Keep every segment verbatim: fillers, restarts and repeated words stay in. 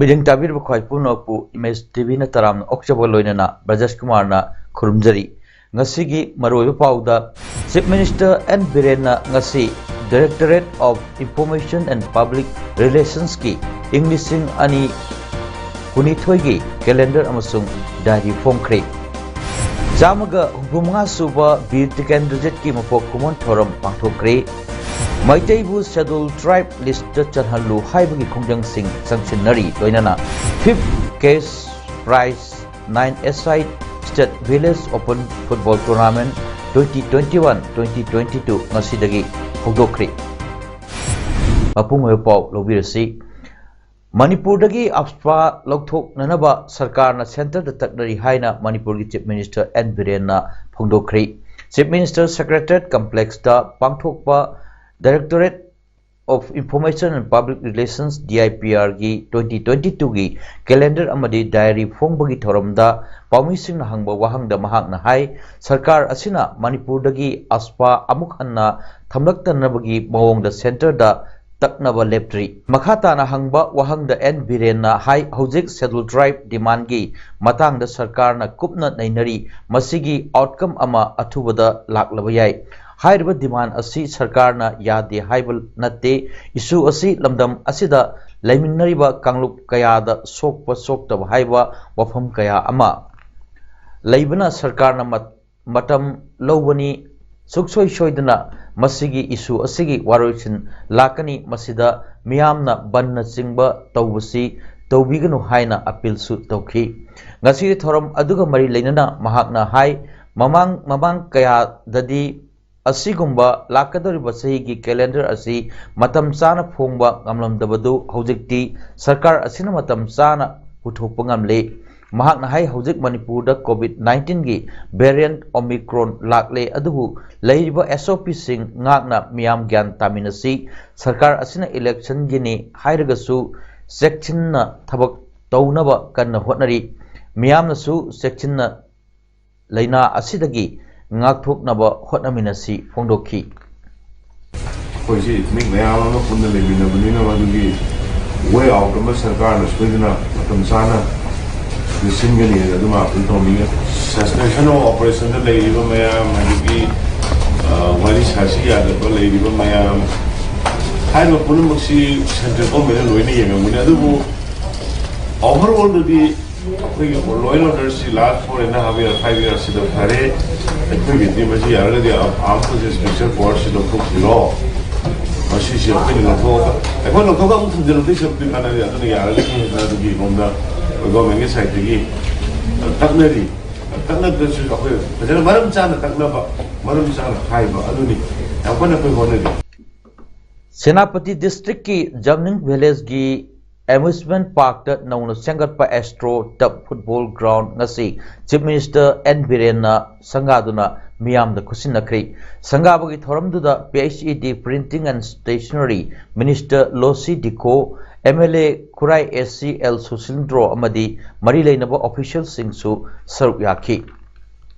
ꯃꯤꯠꯌꯦꯡ ꯇꯥꯕꯤꯔꯤꯕ ꯈ꯭ꯋꯥꯏ ꯄꯨꯝꯅꯃꯛꯄꯨ ꯏꯃꯦꯖ ꯇꯤꯚꯤꯅ ꯇꯔꯥꯝꯅ ꯑꯣꯛꯆꯕꯒ ꯂꯣꯏꯅꯅ ꯕ꯭ꯔꯖꯦꯁ ꯀꯨꯃꯥꯔꯅ ꯈꯨꯔꯨꯝꯖꯔꯤ꯫ ꯉꯁꯤꯒꯤ ꯃꯔꯨꯑꯣꯏꯕ ꯄꯥꯎꯗ, ꯆꯤꯐ ꯃꯤꯅꯤꯁꯇꯔ ꯑꯦꯟ ꯕꯤꯔꯦꯟꯅ ꯉꯁꯤ Directorate of Information and Public Relationsꯀꯤ ꯏꯪ ꯂꯤꯁꯤꯡ ꯑꯅꯤ ꯀꯨꯟꯅꯤꯊꯣꯏꯒꯤ ꯀꯦꯂꯦꯟꯗꯔ ꯑꯃꯁꯨꯡ ꯗꯥꯏꯔꯤ ꯐꯣꯡꯈ꯭ꯔꯦ꯫ ꯆꯥꯝꯃꯒ ꯍꯨꯝꯐꯨ ꯃꯉꯥ ꯁꯨꯕ ꯕꯤꯔ ꯇꯤꯀꯦꯟꯗ꯭ꯔꯖꯤꯠꯀꯤ ꯃꯄꯣꯛ ꯀꯨꯝꯑꯣꯟ ꯊꯧꯔꯝ ꯄꯥꯡꯊꯣꯛꯈ꯭ꯔꯦ꯫ ꯃꯩꯇꯩꯕꯨ ꯁꯦꯗꯨꯜ ꯇ꯭ꯔꯥꯏꯕ ꯂꯤꯁꯇ ꯆꯜꯍꯜꯂꯨ ꯍꯥꯏꯕꯒꯤ ꯈꯣꯡꯖꯪꯁꯤꯡ ꯆꯪꯁꯤꯟꯅꯔꯤ꯫ ꯂꯣꯏꯅꯅ ꯐꯤꯐ ꯀꯦꯁ ꯄ꯭ꯔꯥꯏꯖ ꯅꯥꯏꯟ ꯑꯦꯁ ꯑꯥꯏ state village open football tournament twenty twenty one, twenty twenty two ꯉꯁꯤꯗꯒꯤ ꯍꯧꯗꯣꯛꯈ꯭ꯔꯦ꯫ ꯃꯄꯨꯡ ꯑꯣꯏꯕ ꯄꯥꯎ ꯂꯧꯕꯤꯔꯁꯤ꯫ ꯃꯅꯤꯄꯨꯔꯗꯒꯤ ꯑꯞꯁꯄꯥ ꯂꯧꯊꯣꯛꯅꯅꯕ ꯁꯔꯀꯥꯔꯅ ꯁꯦꯟꯇꯔꯗ ꯇꯛꯅꯔꯤ ꯍꯥꯏꯅ ꯃꯅꯤꯄꯨꯔꯒꯤ ꯆꯤꯐ ꯃꯤꯅꯤꯁꯇꯔ ꯑꯦꯟ ꯕꯤꯔꯦꯟꯅ ꯐꯣꯡꯗꯣꯛꯈ꯭ꯔꯦ꯫ ꯆꯤꯐ ꯃꯤꯅꯤꯁꯇꯔ ꯁꯦꯀ꯭ꯔꯦꯇꯔꯤꯌꯦꯠ ꯀꯝꯄ꯭ꯂꯦꯛꯁꯇ ꯄꯥꯡꯊꯣꯛꯄ Directorate of Information and Public Relations, D I P R ꯒꯤ ꯇ꯭ꯋꯦꯟꯇꯤ ꯇ꯭ꯋꯦꯟꯇꯤ ꯇꯨꯒꯤ ꯀꯦꯂꯦꯟꯗꯔ ꯑꯃꯗꯤ ꯗꯥꯏꯔꯤ ꯐꯣꯡꯕꯒꯤ ꯊꯧꯔꯝꯗ ꯄꯥꯎꯃꯤꯁꯤꯡꯅ ꯍꯪꯕ ꯋꯥꯍꯪꯗ ꯃꯍꯥꯛꯅ ꯍꯥꯏ, ꯁꯔꯀꯥꯔ ꯑꯁꯤꯅ ꯃꯅꯤꯄꯨꯔꯗꯒꯤ ꯑꯞꯁꯄꯥ ꯑꯃꯨꯛ ꯍꯟꯅ ꯊꯝꯂꯛꯇꯅꯕꯒꯤ ꯃꯑꯣꯡꯗ ꯁꯦꯟꯇꯔꯗ ꯇꯛꯅꯕ ꯂꯦꯞꯇ꯭ꯔꯤ꯫ ꯃꯈꯥ ꯇꯥꯅ ꯍꯪꯕ ꯋꯥꯍꯪꯗ ꯑꯦꯟ ꯕꯤꯔꯦꯟꯅ ꯍꯥꯏ, ꯍꯧꯖꯤꯛ ꯁꯦꯗꯨꯜ ꯇ꯭ꯔꯥꯏꯕ ꯗꯤꯃꯥꯟꯒꯤ ꯃꯇꯥꯡꯗ ꯁꯔꯀꯥꯔꯅ ꯀꯨꯞꯅ ꯅꯩꯅꯔꯤ, ꯃꯁꯤꯒꯤ ꯑꯥꯎꯠꯀꯝ ꯑꯃ ꯑꯊꯨꯕꯗ ꯂꯥꯛꯂꯕ ꯌꯥꯏ꯫ ꯍꯥꯏꯔꯤꯕ ꯗꯤꯃꯥꯟ ꯑꯁꯤ ꯁꯔꯀꯥꯔꯅ ꯌꯥꯗꯦ ꯍꯥꯏꯕ ꯅꯠꯇꯦ꯫ ꯏꯁꯨ ꯑꯁꯤ ꯂꯝꯗꯝ ꯑꯁꯤꯗ ꯂꯩꯃꯤꯟꯅꯔꯤꯕ ꯀꯥꯡꯂꯨꯞ ꯀꯌꯥꯗ ꯁꯣꯛꯄ ꯁꯣꯛꯇꯕ ꯍꯥꯏꯕ ꯋꯥꯐꯝ ꯀꯌꯥ ꯑꯃ ꯂꯩꯕꯅ ꯁꯔꯀꯥꯔꯅ ꯃꯠ-, ꯃꯇꯝ ꯂꯧꯕꯅꯤ꯫ ꯁꯨꯡꯁꯣꯏ ꯁꯣꯏꯗꯅ ꯃꯁꯤꯒꯤ ꯏꯁꯨ ꯑꯁꯤꯒꯤ ꯋꯥꯔꯣꯏꯁꯤꯟ ꯂꯥꯛꯀꯅꯤ꯫ ꯃꯁꯤꯗ ꯃꯤꯌꯥꯝꯅ ꯕꯟꯅꯆꯤꯡꯕ ꯇꯧꯕꯁꯤ ꯇꯧꯕꯤꯒꯅꯨ ꯍꯥꯏꯅ ꯑꯄꯤꯜꯁꯨ ꯇꯧꯈꯤ꯫ ꯉꯁꯤꯒꯤ ꯊꯧꯔꯝ ꯑꯗꯨꯒ ꯃꯔꯤ ꯂꯩꯅꯅ ꯃꯍꯥꯛꯅ ꯍꯥꯏ, ꯃꯃꯥꯡ, ꯃꯃꯥꯡ ꯀꯌꯥꯗꯗꯤ ꯑꯁꯤꯒꯨꯝꯕ ꯂꯥꯛꯀꯗꯧꯔꯤꯕ ꯆꯍꯤꯒꯤ calendar ꯑꯁꯤ ꯃꯇꯝ ꯆꯥꯅ ꯐꯣꯡꯕ ꯉꯝꯂꯝꯗꯕꯗꯨ ꯍꯧꯖꯤꯛꯇꯤ ꯁꯔꯀꯥꯔ ꯑꯁꯤꯅ ꯃꯇꯝ ꯆꯥꯅ ꯄꯨꯊꯣꯛꯄ ꯉꯝꯂꯦ꯫ ꯃꯍꯥꯛꯅ ꯍꯥꯏ, ꯍꯧꯖꯤꯛ ꯃꯅꯤꯄꯨꯔꯗ COVID nineteenꯒꯤ variant Omicron ꯂꯥꯛꯂꯦ, ꯑꯗꯨꯕꯨ ꯂꯩꯔꯤꯕ SOPꯁꯤꯡ ꯉꯥꯛꯅ ꯃꯤꯌꯥꯝ ꯒ꯭ꯌꯥꯟ ꯇꯥꯃꯤꯟꯅꯁꯤ꯫ ꯁꯔꯀꯥꯔ ꯑꯁꯤꯅ electionꯒꯤꯅꯤ ꯍꯥꯏꯔꯒꯁꯨ ꯆꯦꯛꯁꯤꯟꯅ ꯊꯕꯛ ꯇꯧꯅꯕ ꯀꯟꯅ ꯍꯣꯠꯅꯔꯤ꯫ ꯃꯤꯌꯥꯝꯅꯁꯨ ꯆꯦꯛꯁꯤꯟꯅ ꯂꯥꯏꯅꯥ ꯑꯁꯤꯗꯒꯤ ꯉꯥꯛꯊꯣꯛꯅꯕ ꯍꯣꯠꯅꯃꯤꯟꯅꯁꯤ ꯐꯣꯡꯗꯣꯛꯈꯤ꯫ ꯑꯩꯈꯣꯏꯁꯤ ꯃꯤ ꯃꯌꯥꯝ ꯑꯃ ꯄꯨꯟꯅ ꯂꯩꯃꯤꯟꯅꯕꯅꯤꯅ ꯃꯗꯨꯒꯤ way out ꯑꯃ ꯁꯔꯀꯥꯔꯅ ꯁꯣꯏꯗꯅ ꯃꯇꯝ ꯆꯥꯅ ꯁꯤꯟꯒꯅꯤ ꯍꯥꯏꯅ ꯑꯗꯨꯝ ꯑꯥꯄꯤꯜ ꯇꯧꯅꯤꯡꯉꯤ꯫ Suspension of operationꯗ ꯂꯩꯔꯤꯕ ꯃꯌꯥꯝ, ꯑꯗꯒꯤ ꯋꯥꯔꯤ ꯁꯥꯁꯤ ꯌꯥꯗꯕ ꯂꯩꯔꯤꯕ ꯃꯌꯥꯝ, ꯍꯥꯏꯔꯤꯕ ꯄꯨꯝꯅꯃꯛꯁꯤ central governmentꯅ ꯂꯣꯏꯅ ꯌꯦꯡꯉꯝꯒꯅꯤ꯫ ꯑꯗꯨꯕꯨ overallꯗꯗꯤ ꯑꯩꯈꯣꯏꯒꯤ law and orderꯁꯤ last four and a half year, five yearꯁꯤꯗ ꯐꯔꯦ꯫ ꯑꯩꯈꯣꯏꯒꯤꯗꯤ ꯃꯁꯤ ꯌꯥꯔꯒꯗꯤ armed forces special powerꯁꯤ ꯂꯧꯊꯣꯛꯄꯤꯔꯣ꯫ ꯃꯁꯤꯁꯤ ꯑꯩꯈꯣꯏꯅ ꯂꯧꯊꯣꯛꯑꯒ, ꯑꯩꯈꯣꯏ ꯂꯧꯊꯣꯛꯑꯒ ꯑꯃꯨꯛ ꯊꯝꯖꯤꯜꯂꯛꯇꯣꯏ ꯁꯔꯨꯛꯇꯤ ꯀꯥꯟꯅꯗꯦ꯫ ꯑꯗꯨꯅ ꯌꯥꯔꯒꯗꯤ ꯍꯦꯟꯅ ꯑꯗꯨꯒꯤ ꯂꯣꯝꯗ ꯑꯩꯈꯣꯏ governmentꯒꯤ sideꯇꯒꯤ ꯇꯛꯅꯔꯤ꯫ ꯇꯛꯅꯗ꯭ꯔꯁꯨ ꯑꯩꯈꯣꯏ ꯐꯖꯅ ꯃꯔꯝ ꯆꯥꯅ ꯇꯛꯅꯕ, ꯃꯔꯝ ꯆꯥꯅ ꯍꯥꯏꯕ ꯑꯗꯨꯅꯤ ꯌꯥꯝ ꯀꯟꯅ ꯑꯩꯈꯣꯏ ꯍꯣꯠꯅꯔꯤ꯫ ꯁꯦꯅꯥꯄꯇꯤ districtꯀꯤ ꯖꯝꯅꯤꯡ villageꯀꯤ amusement parkꯇ ꯅꯧꯅ ꯁꯦꯝꯒꯠꯄ Astro Turf football ground ꯉꯁꯤ Chief Minister N ꯕꯤꯔꯦꯟꯅ ꯁꯪꯒꯥꯗꯨꯅ ꯃꯤꯌꯥꯝꯗ ꯈꯨꯠꯁꯤꯟꯅꯈ꯭ꯔꯦ꯫ ꯁꯪꯒꯥꯕꯒꯤ ꯊꯧꯔꯝꯗꯨꯗ PHED, Printing and Stationery Minister Losii Dikho, MLA Khurai AC L Susindro ꯑꯃꯗꯤ ꯃꯔꯤ ꯂꯩꯅꯕ officialꯁꯤꯡꯁꯨ ꯁꯔꯨꯛ ꯌꯥꯈꯤ꯫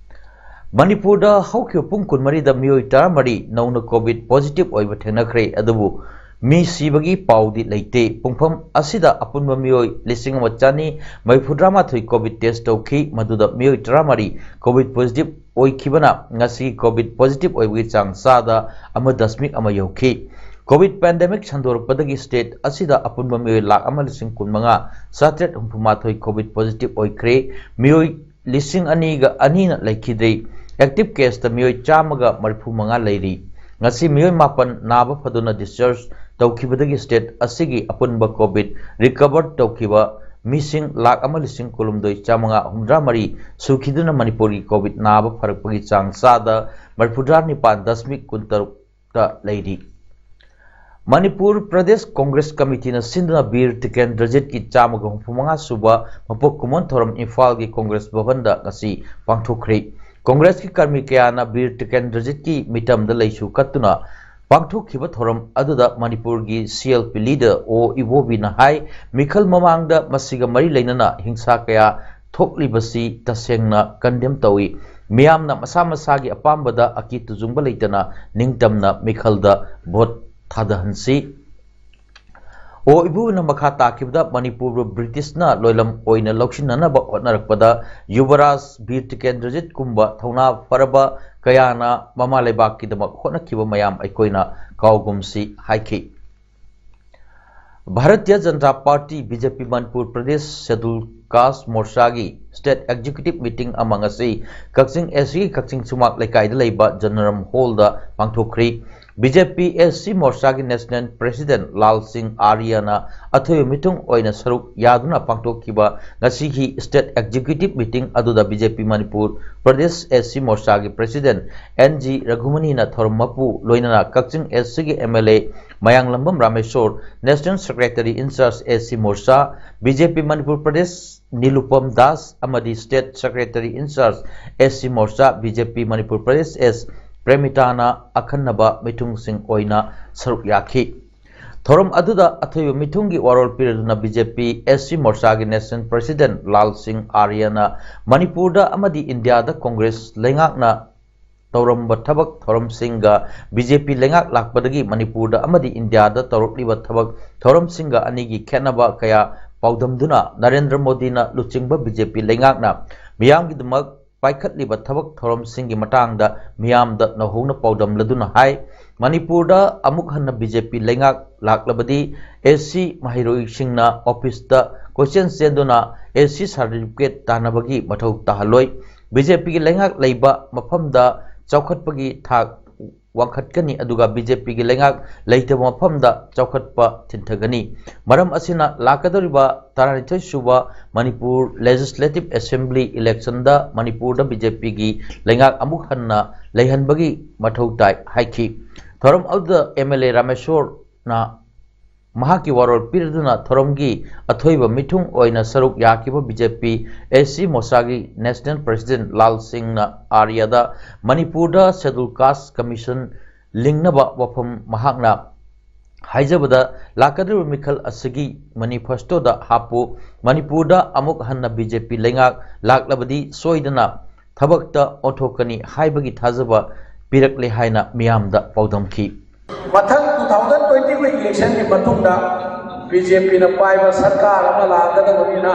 ꯃꯅꯤꯄꯨꯔꯗ ꯍꯧꯈꯤꯕ ꯄꯨꯡ ꯀꯨꯟꯃꯔꯤꯗ ꯃꯤꯑꯣꯏ ꯇꯔꯥꯃꯔꯤ ꯅꯧꯅ COVID positive ꯑꯣꯏꯕ ꯊꯦꯡꯅꯈ꯭ꯔꯦ, ꯑꯗꯨꯕꯨ ꯃꯤ ꯁꯤꯕꯒꯤ ꯄꯥꯎꯗꯤ ꯂꯩꯇꯦ꯫ ꯄꯨꯡꯐꯝ ꯑꯁꯤꯗ ꯑꯄꯨꯟꯕ ꯃꯤꯑꯣꯏ ꯂꯤꯁꯤꯡ ꯑꯃ ꯆꯅꯤ ꯃꯔꯤꯐꯨꯇꯔꯥꯃꯥꯊꯣꯏ COVID test ꯇꯧꯈꯤ, ꯃꯗꯨꯗ ꯃꯤꯑꯣꯏ ꯇꯔꯥꯃꯔꯤ COVID positive ꯑꯣꯏꯈꯤꯕꯅ ꯉꯁꯤꯒꯤ COVID positive ꯑꯣꯏꯕꯒꯤ ꯆꯥꯡ ꯆꯥꯗ ꯑꯃ ꯗꯁꯃꯤꯛ ꯑꯃ ꯌꯧꯈꯤ꯫ COVID pandemic ꯁꯟꯗꯣꯔꯛꯄꯗꯒꯤ state ꯑꯁꯤꯗ ꯑꯄꯨꯟꯕ ꯃꯤꯑꯣꯏ ꯂꯥꯈ ꯑꯃ ꯂꯤꯁꯤꯡ ꯀꯨꯟꯃꯉꯥ ꯆꯥꯇ꯭ꯔꯦꯠ ꯍꯨꯝꯐꯨꯃꯥꯊꯣꯏ COVID positive ꯑꯣꯏꯈ꯭ꯔꯦ꯫ ꯃꯤꯑꯣꯏ ꯂꯤꯁꯤꯡ ꯑꯅꯤꯒ ꯑꯅꯤꯅ ꯂꯩꯈꯤꯗ꯭ꯔꯤ꯫ Active caseꯇ ꯃꯤꯑꯣꯏ ꯆꯥꯝꯃꯒ ꯃꯔꯤꯐꯨ ꯃꯉꯥ ꯂꯩꯔꯤ꯫ ꯉꯁꯤ ꯃꯤꯑꯣꯏ ꯃꯥꯄꯟ ꯅꯥꯕ ꯐꯗꯨꯅ discharge ꯇꯧꯈꯤꯕꯗꯒꯤ state ꯑꯁꯤꯒꯤ ꯑꯄꯨꯟꯕ COVID recover ꯇꯧꯈꯤꯕ ꯃꯤꯁꯤꯡ ꯂꯥꯈ ꯑꯃ ꯂꯤꯁꯤꯡ ꯀꯨꯟꯍꯨꯝꯗꯣꯏ ꯆꯥꯃꯉꯥ ꯍꯨꯝꯗ꯭ꯔꯥ ꯃꯔꯤ ꯁꯨꯈꯤꯗꯨꯅ ꯃꯅꯤꯄꯨꯔꯒꯤ ꯀꯣꯚꯤꯗ ꯅꯥꯕ ꯐꯔꯛꯄꯒꯤ ꯆꯥꯡ ꯆꯥꯗ ꯃꯔꯤꯐꯨꯇꯔꯥ ꯅꯤꯄꯥꯟ ꯗꯁꯃꯤꯛ ꯀꯨꯟꯇꯔꯨꯛꯇ ꯂꯩꯔꯤ꯫ ꯃꯅꯤꯄꯨꯔ ꯄ꯭ꯔꯗꯦꯁ ꯀꯣꯡꯒ꯭ꯔꯦꯁ ꯀꯃꯤꯇꯤꯅ ꯁꯤꯟꯗꯨꯅ ꯕꯤꯔ ꯇꯤꯀꯦꯟꯗ꯭ꯔꯖꯤꯠꯀꯤ ꯆꯥꯝꯃꯒ ꯍꯨꯝꯐꯨ ꯃꯉꯥ ꯁꯨꯕ ꯃꯄꯣꯛ ꯀꯨꯝꯑꯣꯟ ꯊꯧꯔꯝ ꯏꯝꯐꯥꯜꯒꯤ ꯀꯣꯡꯒ꯭ꯔꯦꯁ ꯚꯕꯟꯗ ꯉꯁꯤ ꯄꯥꯡꯊꯣꯛꯈ꯭ꯔꯦ꯫ ꯀꯣꯡꯒ꯭ꯔꯦꯁꯀꯤ ꯀꯔꯃꯤ ꯀꯌꯥꯅ ꯕꯤꯔ ꯇꯤꯀꯦꯟꯗ꯭ꯔꯖꯤꯠꯀꯤ ꯃꯤꯇꯝꯗ ꯂꯩꯁꯨ ꯀꯠꯇꯨꯅ ꯄꯥꯡꯊꯣꯛꯈꯤꯕ ꯊꯧꯔꯝ ꯑꯗꯨꯗ ꯃꯅꯤꯄꯨꯔꯒꯤ ꯁꯤ ꯑꯦꯜ ꯄꯤ ꯂꯤꯗꯔ ꯑꯣ ꯏꯕꯣꯕꯤꯅ ꯍꯥꯏ, ꯃꯤꯈꯜ ꯃꯃꯥꯡꯗ ꯃꯁꯤꯒ ꯃꯔꯤ ꯂꯩꯅꯅ ꯍꯤꯡꯁꯥ ꯀꯌꯥ ꯊꯣꯛꯂꯤꯕꯁꯤ ꯇꯁꯦꯡꯅ ꯀꯟꯗꯦꯝ ꯇꯧꯏ꯫ ꯃꯤꯌꯥꯝꯅ ꯃꯁꯥ ꯃꯁꯥꯒꯤ ꯑꯄꯥꯝꯕꯗ ꯑꯀꯤ ꯇꯨꯖꯨꯡꯕ ꯂꯩꯇꯅ ꯅꯤꯡꯇꯝꯅ ꯃꯤꯈꯜꯗ ꯚꯣꯠ ꯊꯥꯗꯍꯟꯁꯤ꯫ ꯑꯣ ꯏꯕꯣꯕꯤꯅ ꯃꯈꯥ ꯇꯥꯈꯤꯕꯗ, ꯃꯅꯤꯄꯨꯔꯕꯨ ꯕ꯭ꯔꯤꯇꯤꯁꯅ ꯂꯣꯏꯂꯝ ꯑꯣꯏꯅ ꯂꯧꯁꯤꯟꯅꯅꯕ ꯍꯣꯠꯅꯔꯛꯄꯗ ꯌꯨꯕꯔꯥꯖ ꯕꯤꯔ ꯇꯤꯀꯦꯟꯗ꯭ꯔꯖꯤꯠꯀꯨꯝꯕ ꯊꯧꯅꯥ ꯐꯔꯕ ꯀꯌꯥꯅ ꯃꯃꯥ ꯂꯩꯕꯥꯛꯀꯤꯗꯃꯛ ꯍꯣꯠꯅꯈꯤꯕ ꯃꯌꯥꯝ ꯑꯩꯈꯣꯏꯅ ꯀꯥꯎꯒꯨꯝꯁꯤ ꯍꯥꯏꯈꯤ꯫ Bharatiya Janata party, B J P, Manipur Pradesh schedule ꯀꯥꯁ ꯃꯣꯔꯆꯥꯒꯤ ꯁ꯭ꯇꯦꯠ ꯑꯦꯛꯖꯤꯀ꯭ꯌꯨꯇꯤꯚ ꯃꯤꯇꯤꯡ ꯑꯃ ꯉꯁꯤ ꯀꯛꯆꯤꯡ ꯑꯦꯁ ꯁꯤꯒꯤ ꯀꯛꯆꯤꯡ ꯁꯨꯃꯥꯡ ꯂꯩꯀꯥꯏꯗ ꯂꯩꯕ ꯖꯅꯔꯝ ꯍꯣꯜꯗ ꯄꯥꯡꯊꯣꯛꯈ꯭ꯔꯤ꯫ B J P S C ꯃꯣꯔꯆꯥꯒꯤ national president ꯂꯥꯜ ꯁꯤꯡ ꯑꯥꯔꯌꯥꯅ ꯑꯊꯣꯏꯕ ꯃꯤꯊꯨꯡ ꯑꯣꯏꯅ ꯁꯔꯨꯛ ꯌꯥꯗꯨꯅ ꯄꯥꯡꯊꯣꯛꯈꯤꯕ ꯉꯁꯤꯒꯤ ꯁ꯭ꯇꯦꯠ ꯑꯦꯛꯖꯤꯀ꯭ꯌꯨꯇꯤꯚ ꯃꯤꯇꯤꯡ ꯑꯗꯨꯗ B J P Manipur Pradesh S C ꯃꯣꯔꯆꯥꯒꯤ ꯄ꯭ꯔꯦꯁꯤꯗꯦꯟꯠ ꯑꯦꯟ ꯖꯤ ꯔꯘꯨꯃꯅꯤꯅ ꯊꯧꯔꯝ ꯃꯄꯨ ꯂꯣꯏꯅꯅ ꯀꯛꯆꯤꯡ ꯑꯦꯁ ꯁꯤꯒꯤ M L A Mayanglambam Rameshor, national secretary incharge S C Morcha, B J P Manipur Pradesh Nilupam Das ꯑꯃꯗꯤ state secretary incharge S C Morcha, B J P Manipur Pradesh S ꯄ꯭ꯔꯦꯃꯤꯇꯥꯅ ꯑꯈꯟꯅꯕ ꯃꯤꯊꯨꯡꯁꯤꯡ ꯑꯣꯏꯅ ꯁꯔꯨꯛ ꯌꯥꯈꯤ꯫ ꯊꯧꯔꯝ ꯑꯗꯨꯗ ꯑꯊꯣꯏꯕ ꯃꯤꯊꯨꯡꯒꯤ ꯋꯥꯔꯣꯜ ꯄꯤꯔꯗꯨꯅ B J P S C ꯃꯣꯔꯆꯥꯒꯤ national president ꯂꯥꯜ ꯁꯤꯡ ꯑꯥꯔꯌꯥꯅ ꯃꯅꯤꯄꯨꯔꯗ ꯑꯃꯗꯤ ꯏꯟꯗꯤꯌꯥꯗ ꯀꯣꯡꯒ꯭ꯔꯦꯁ ꯂꯩꯉꯥꯛꯅ ꯇꯧꯔꯝꯕ ꯊꯕꯛ ꯊꯧꯔꯝꯁꯤꯡꯒ ꯕꯤ ꯖꯦ ꯄꯤ ꯂꯩꯉꯥꯛ ꯂꯥꯛꯄꯗꯒꯤ ꯃꯅꯤꯄꯨꯔꯗ ꯑꯃꯗꯤ ꯏꯟꯗꯤꯌꯥꯗ ꯇꯧꯔꯛꯂꯤꯕ ꯊꯕꯛ ꯊꯧꯔꯝꯁꯤꯡꯒ ꯑꯅꯤꯒꯤ ꯈꯦꯠꯅꯕ ꯀꯌꯥ ꯄꯥꯎꯗꯝꯗꯨꯅ ꯅꯔꯦꯟꯗ꯭ꯔ ꯃꯣꯗꯤꯅ ꯂꯨꯆꯤꯡꯕ ꯕꯤ ꯖꯦ ꯄꯤ ꯂꯩꯉꯥꯛꯅ ꯃꯤꯌꯥꯝꯒꯤꯗꯃꯛ ꯄꯥꯏꯈꯠꯂꯤꯕ ꯊꯕꯛ ꯊꯧꯔꯝꯁꯤꯡꯒꯤ ꯃꯇꯥꯡꯗ ꯃꯤꯌꯥꯝꯗ ꯅꯧꯍꯧꯅ ꯄꯥꯎꯗꯝꯂꯗꯨꯅ ꯍꯥꯏ, ꯃꯅꯤꯄꯨꯔꯗ ꯑꯃꯨꯛ ꯍꯟꯅ ꯕꯤ ꯖꯦ ꯄꯤ ꯂꯩꯉꯥꯛ ꯂꯥꯛꯂꯕꯗꯤ ꯑꯦꯁ ꯁꯤ ꯃꯍꯩꯔꯣꯏꯁꯤꯡꯅ ꯑꯣꯐꯤꯁꯇ ꯀꯣꯏꯆꯦꯟ ꯆꯦꯟꯗꯨꯅ ꯑꯦꯁ ꯁꯤ ꯁꯥꯔꯇꯤꯐꯤꯀꯦꯠ ꯇꯥꯟꯅꯕꯒꯤ ꯃꯊꯧ ꯇꯥꯍꯜꯂꯣꯏ꯫ ꯕꯤ ꯖꯦ ꯄꯤꯒꯤ ꯂꯩꯉꯥꯛ ꯂꯩꯕ ꯃꯐꯝꯗ ꯆꯥꯎꯈꯠꯄꯒꯤ ꯊꯥꯛ ꯋꯥꯡꯈꯠꯀꯅꯤ, ꯑꯗꯨꯒ ꯕꯤ ꯖꯦ ꯄꯤꯒꯤ ꯂꯩꯉꯥꯛ ꯂꯩꯇꯕ ꯃꯐꯝꯗ ꯆꯥꯎꯈꯠꯄ ꯊꯤꯟꯊꯒꯅꯤ꯫ ꯃꯔꯝ ꯑꯁꯤꯅ ꯂꯥꯛꯀꯗꯧꯔꯤꯕ ꯇꯔꯥꯅꯤꯊꯣꯏ ꯁꯨꯕ ꯃꯅꯤꯄꯨꯔ Legislative Assembly electionꯗ ꯃꯅꯤꯄꯨꯔꯗ ꯕꯤ ꯖꯦ ꯄꯤꯒꯤ ꯂꯩꯉꯥꯛ ꯑꯃꯨꯛ ꯍꯟꯅ ꯂꯩꯍꯟꯕꯒꯤ ꯃꯊꯧ ꯇꯥꯏ ꯍꯥꯏꯈꯤ꯫ ꯊꯧꯔꯝ ꯑꯗꯨꯗ ꯑꯦꯝ ꯑꯦꯜ ꯑꯦ ꯔꯥꯃꯦꯁꯣꯔꯅ ꯃꯍꯥꯛꯀꯤ ꯋꯥꯔꯣꯜ ꯄꯤꯔꯗꯨꯅ ꯊꯧꯔꯝꯒꯤ ꯑꯊꯣꯏꯕ ꯃꯤꯊꯨꯡ ꯑꯣꯏꯅ ꯁꯔꯨꯛ ꯌꯥꯈꯤꯕ B J P S C ꯃꯣꯔꯆꯥꯒꯤ National President ꯂꯥꯜ ꯁꯤꯡꯅ ꯑꯥꯔꯌꯥꯗ ꯃꯅꯤꯄꯨꯔꯗ Scheduled Caste Commission ꯂꯤꯡꯅꯕ ꯋꯥꯐꯝ ꯃꯍꯥꯛꯅ ꯍꯥꯏꯖꯕꯗ, ꯂꯥꯛꯀꯗꯧꯔꯤꯕ ꯃꯤꯈꯜ ꯑꯁꯤꯒꯤ ꯃꯦꯅꯤꯐꯦꯁꯇꯣꯗ ꯍꯥꯞꯄꯨ, ꯃꯅꯤꯄꯨꯔꯗ ꯑꯃꯨꯛ ꯍꯟꯅ ꯕꯤ ꯖꯦ ꯄꯤ ꯂꯩꯉꯥꯛ ꯂꯥꯛꯂꯕꯗꯤ ꯁꯣꯏꯗꯅ ꯊꯕꯛꯇ ꯑꯣꯟꯊꯣꯛꯀꯅꯤ ꯍꯥꯏꯕꯒꯤ ꯊꯥꯖꯕ ꯄꯤꯔꯛꯂꯦ ꯍꯥꯏꯅ ꯃꯤꯌꯥꯝꯗ ꯄꯥꯎꯗꯝꯈꯤ꯫ ꯃꯊꯪ two thousand twenty election ꯒꯤ ꯃꯇꯨꯡꯗ ꯕꯤ ꯖꯦ ꯄꯤꯅ ꯄꯥꯏꯕ ꯁꯔꯀꯥꯔ ꯑꯃ ꯂꯥꯛꯀꯗꯕꯅꯤꯅ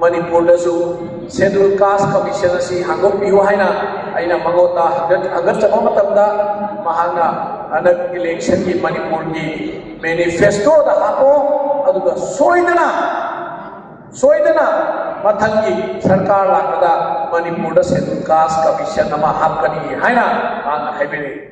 ꯃꯅꯤꯄꯨꯔꯗꯁꯨ Scheduled Caste Commission ꯑꯁꯤ ꯍꯥꯡꯗꯣꯛꯄꯤꯌꯨ ꯍꯥꯏꯅ ꯑꯩꯅ ꯃꯉꯣꯟꯗ ꯍꯪꯒꯠ-, ꯍꯪꯒꯠꯆꯕ ꯃꯇꯝꯗ ꯃꯍꯥꯛꯅ ꯍꯟꯗꯛ election ꯒꯤ ꯃꯅꯤꯄꯨꯔꯒꯤ ꯃꯦꯅꯤꯐꯦꯁꯇꯣꯗ ꯍꯥꯞꯄꯣ, ꯑꯗꯨꯒ ꯁꯣꯏꯗꯅ, ꯁꯣꯏꯗꯅ ꯃꯊꯪꯒꯤ ꯁꯔꯀꯥꯔ ꯂꯥꯛꯄꯗ ꯃꯅꯤꯄꯨꯔꯗ Scheduled Caste Commission ꯑꯃ ꯍꯥꯞꯀꯅꯤ ꯍꯥꯏꯅ ꯃꯍꯥꯛꯅ ꯍꯥꯏꯕꯤꯔꯛꯏ꯫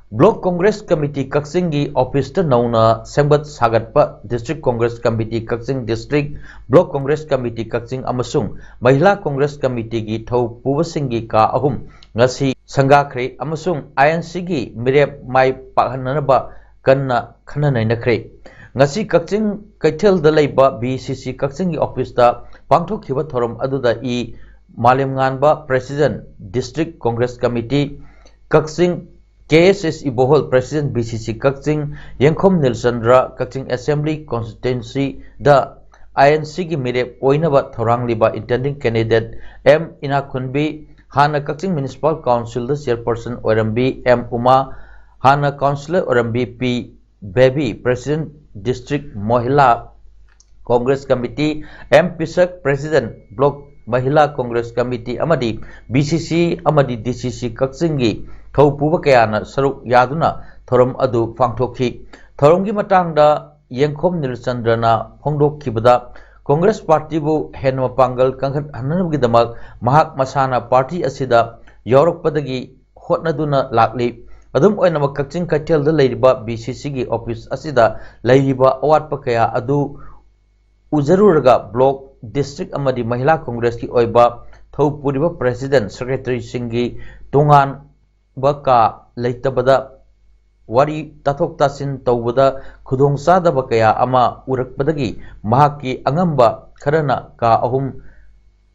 ꯕ꯭ꯂꯣꯛ ꯀꯣꯡꯒ꯭ꯔꯦꯁ ꯀꯃꯤꯇꯤ ꯀꯛꯆꯤꯡꯒꯤ ꯑꯣꯐꯤꯁꯇ ꯅꯧꯅ ꯁꯦꯝꯒꯠ ꯁꯥꯒꯠꯄ ꯗꯤꯁꯇ꯭ꯔꯤꯛ ꯀꯣꯡꯒ꯭ꯔꯦꯁ ꯀꯃꯤꯇꯤ ꯀꯛꯆꯤꯡ ꯗꯤꯁꯇ꯭ꯔꯤꯛ, ꯕ꯭ꯂꯣꯛ ꯀꯣꯡꯒ꯭ꯔꯦꯁ ꯀꯃꯤꯇꯤ ꯀꯛꯆꯤꯡ ꯑꯃꯁꯨꯡ ꯃꯍꯤꯂꯥ ꯀꯣꯡꯒ꯭ꯔꯦꯁ ꯀꯃꯤꯇꯤꯒꯤ ꯊꯧ ꯄꯨꯕꯁꯤꯡꯒꯤ ꯀꯥ ꯑꯍꯨꯝ ꯉꯁꯤ ꯁꯪꯒꯥꯈ꯭ꯔꯦ ꯑꯃꯁꯨꯡ ꯑꯥꯏ ꯑꯦꯟ ꯁꯤꯒꯤ ꯃꯤꯔꯦꯞ ꯃꯥꯏ ꯄꯥꯛꯍꯟꯅꯅꯕ ꯀꯟꯅ ꯈꯟꯅ ꯅꯩꯅꯈ꯭ꯔꯦ꯫ ꯉꯁꯤ ꯀꯛꯆꯤꯡ ꯀꯩꯊꯦꯜꯗ ꯂꯩꯕ ꯕꯤ ꯁꯤ ꯁꯤ ꯀꯛꯆꯤꯡꯒꯤ ꯑꯣꯐꯤꯁꯇ ꯄꯥꯡꯊꯣꯛꯈꯤꯕ ꯊꯧꯔꯝ ꯑꯗꯨꯗ E ꯃꯥꯂꯦꯝꯉꯥꯟꯕ, President, District Congress Committee, ꯀꯛꯆꯤꯡ, ꯀꯦ ꯑꯦꯁ ꯑꯦꯁ ꯏꯕꯣꯍꯣꯜ, President, ꯕꯤ ꯁꯤ ꯁꯤ ꯀꯛꯆꯤꯡ, ꯌꯦꯡꯈꯣꯝ ꯅꯤꯜꯆꯟꯗ꯭ꯔ, ꯀꯛꯆꯤꯡ Assembly Constituencyꯗ ꯑꯥꯏ ꯑꯦꯟ ꯁꯤꯒꯤ ꯃꯤꯔꯦꯞ ꯑꯣꯏꯅꯕ ꯊꯧꯔꯥꯡꯂꯤꯕ intending candidate ꯑꯦꯝ ꯏꯅꯥꯈꯨꯟꯕꯤ, ꯍꯥꯟꯅ ꯀꯛꯆꯤꯡ Municipal Councilꯗ chairperson ꯑꯣꯏꯔꯝꯕꯤ ꯑꯦꯝ ꯎꯃꯥ, ꯍꯥꯟꯅ councillor ꯑꯣꯏꯔꯝꯕꯤ P Bebi, President, District Mohila Congress Committee, M Pishak, President, Block Mahila Congress Committee ꯑꯃꯗꯤ ꯕꯤ ꯁꯤ ꯁꯤ ꯑꯃꯗꯤ ꯗꯤ ꯁꯤ ꯁꯤ ꯀꯛꯆꯤꯡꯒꯤ ꯊꯧ ꯄꯨꯕ ꯀꯌꯥꯅ ꯁꯔꯨꯛ ꯌꯥꯗꯨꯅ ꯊꯧꯔꯝ ꯑꯗꯨ ꯄꯥꯡꯊꯣꯛꯈꯤ꯫ ꯊꯧꯔꯝꯒꯤ ꯃꯇꯥꯡꯗ ꯌꯦꯡꯈꯣꯝ ꯅꯤꯜꯆꯟꯗ꯭ꯔꯅ ꯐꯣꯡꯗꯣꯛꯈꯤꯕꯗ, ꯀꯣꯡꯒ꯭ꯔꯦꯁ ꯄꯥꯔꯇꯤꯕꯨ ꯍꯦꯟꯅ ꯃꯄꯥꯡꯒꯜ ꯀꯟꯈꯠꯍꯟꯅꯕꯒꯤꯗꯃꯛ ꯃꯍꯥꯛ ꯃꯁꯥꯅ ꯄꯥꯔꯇꯤ ꯑꯁꯤꯗ ꯌꯥꯎꯔꯛꯄꯗꯒꯤ ꯍꯣꯠꯅꯗꯨꯅ ꯂꯥꯛꯂꯤ꯫ ꯑꯗꯨꯝ ꯑꯣꯏꯅꯃꯛ, ꯀꯛꯆꯤꯡ ꯀꯩꯊꯦꯜꯗ ꯂꯩꯔꯤꯕ ꯕꯤ ꯁꯤ ꯁꯤꯒꯤ ꯑꯣꯐꯤꯁ ꯑꯁꯤꯗ ꯂꯩꯔꯤꯕ ꯑꯋꯥꯠꯄ ꯀꯌꯥ ꯑꯗꯨ ꯎꯖꯔꯨꯔꯒ, ꯕ꯭ꯂꯣꯛ, ꯗꯤꯁꯇ꯭ꯔꯤꯛ ꯑꯃꯗꯤ ꯃꯍꯤꯂꯥ ꯀꯣꯡꯒ꯭ꯔꯦꯁꯀꯤ ꯑꯣꯏꯕ ꯊꯧ ꯄꯨꯔꯤꯕ ꯄ꯭ꯔꯦꯁꯤꯗꯦꯟꯠ, ꯁꯦꯀ꯭ꯔꯦꯇꯔꯤꯁꯤꯡꯒꯤ ꯇꯣꯉꯥꯟꯕ ꯀꯥ ꯂꯩꯇꯕꯗ ꯋꯥꯔꯤ ꯇꯥꯊꯣꯛ ꯇꯥꯁꯤꯟ ꯇꯧꯕꯗ ꯈꯨꯗꯣꯡꯆꯥꯗꯕ ꯀꯌꯥ ꯑꯃ ꯎꯔꯛꯄꯗꯒꯤ ꯃꯍꯥꯛꯀꯤ ꯑꯉꯝꯕ ꯈꯔꯅ ꯀꯥ ꯑꯍꯨꯝ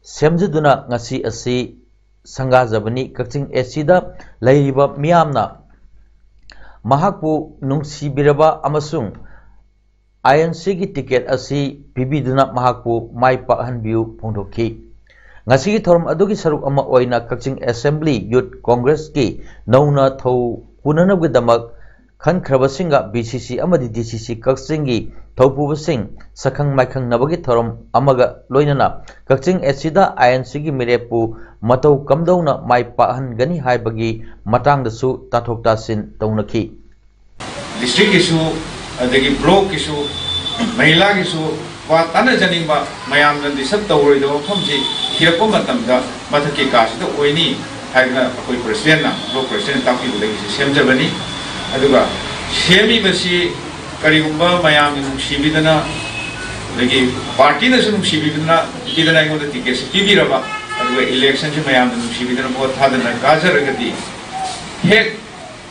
ꯁꯦꯝꯖꯗꯨꯅ ꯉꯁꯤ ꯑꯁꯤ ꯁꯪꯒꯥꯖꯕꯅꯤ꯫ ꯀꯛꯆꯤꯡ ꯑꯦ ꯁꯤꯗ ꯂꯩꯔꯤꯕ ꯃꯤꯌꯥꯝꯅ ꯃꯍꯥꯛꯄꯨ ꯅꯨꯡꯁꯤꯕꯤꯔꯕ ꯑꯃꯁꯨꯡ ꯑꯥꯏ ꯑꯦꯟ ꯁꯤꯒꯤ ꯇꯤꯀꯦꯠ ꯑꯁꯤ ꯄꯤꯕꯤꯗꯨꯅ ꯃꯍꯥꯛꯄꯨ ꯃꯥꯏ ꯄꯥꯛꯍꯟꯕꯤꯌꯨ ꯐꯣꯡꯗꯣꯛꯈꯤ꯫ ꯉꯁꯤꯒꯤ ꯊꯧꯔꯝ ꯑꯗꯨꯒꯤ ꯁꯔꯨꯛ ꯑꯃ ꯑꯣꯏꯅ ꯀꯛꯆꯤꯡ ꯑꯦꯁꯦꯝꯕ꯭ꯂꯤ ꯌꯨꯠ ꯀꯣꯡꯒ꯭ꯔꯦꯁꯀꯤ ꯅꯧꯅ ꯊꯧ ꯄꯨꯅꯅꯕꯒꯤꯗꯃꯛ ꯈꯟꯈ꯭ꯔꯕꯁꯤꯡꯒ ꯕꯤ ꯁꯤ ꯁꯤ ꯑꯃꯗꯤ ꯗꯤ ꯁꯤ ꯁꯤ ꯀꯛꯆꯤꯡꯒꯤ ꯊꯧꯄꯨꯕꯁꯤꯡ ꯁꯛꯈꯪ ꯃꯥꯏꯈꯪꯅꯕꯒꯤ ꯊꯧꯔꯝ ꯑꯃꯒ ꯂꯣꯏꯅꯅ ꯀꯛꯆꯤꯡ ꯑꯦ ꯁꯤꯗ ꯑꯥꯏ ꯑꯦꯟ ꯁꯤꯒꯤ ꯃꯤꯔꯦꯞꯄꯨ ꯃꯇꯧ ꯀꯝꯗꯧꯅ ꯃꯥꯏ ꯄꯥꯛꯍꯟꯒꯅꯤ ꯍꯥꯏꯕꯒꯤ ꯃꯇꯥꯡꯗꯁꯨ ꯇꯥꯊꯣꯛ ꯇꯥꯁꯤꯟ ꯇꯧꯅꯈꯤ꯫ ꯗꯤꯁꯇ꯭ꯔꯤꯛꯀꯤꯁꯨ, ꯑꯗꯒꯤ ꯕ꯭ꯂꯣꯛꯀꯤꯁꯨ, ꯃꯍꯤꯂꯥꯒꯤꯁꯨ ꯋꯥ ꯇꯥꯟꯅꯖꯅꯤꯡꯕ, ꯃꯌꯥꯝꯅ ꯗꯤꯁꯇꯔꯕ ꯇꯧꯔꯣꯏꯗꯕ ꯃꯐꯝꯁꯤ ꯊꯤꯔꯛꯄ ꯃꯇꯝꯗ ꯃꯊꯛꯀꯤ ꯀꯥꯁꯤꯗ ꯑꯣꯏꯅꯤ ꯍꯥꯏꯗꯅ ꯑꯩꯈꯣꯏ ꯄ꯭ꯔꯦꯁꯤꯗꯦꯟꯠꯅ, ꯕ꯭ꯂꯣꯛ ꯄ꯭ꯔꯦꯁꯤꯗꯦꯟꯠꯅ ꯇꯥꯛꯄꯤꯕꯗꯒꯤ ꯁꯤ ꯁꯦꯝꯖꯕꯅꯤ꯫ ꯑꯗꯨꯒ ꯁꯦꯝꯃꯤꯕꯁꯤ ꯀꯔꯤꯒꯨꯝꯕ ꯃꯌꯥꯝꯅ ꯅꯨꯡꯁꯤꯕꯤꯗꯅ, ꯑꯗꯒꯤ ꯄꯥꯔꯇꯤꯅꯁꯨ ꯅꯨꯡꯁꯤꯕꯤꯗꯅ, ꯄꯤꯗꯅ ꯑꯩꯉꯣꯟꯗ ꯇꯤꯀꯦꯠꯁꯤ ꯄꯤꯕꯤꯔꯕ, ꯑꯗꯨꯒ ꯏꯂꯦꯛꯁꯟꯁꯤ ꯃꯌꯥꯝꯅ ꯅꯨꯡꯁꯤꯕꯤꯗꯅ ꯚꯣꯠ ꯊꯥꯗꯅ ꯀꯥꯖꯔꯒꯗꯤ, ꯍꯦꯛ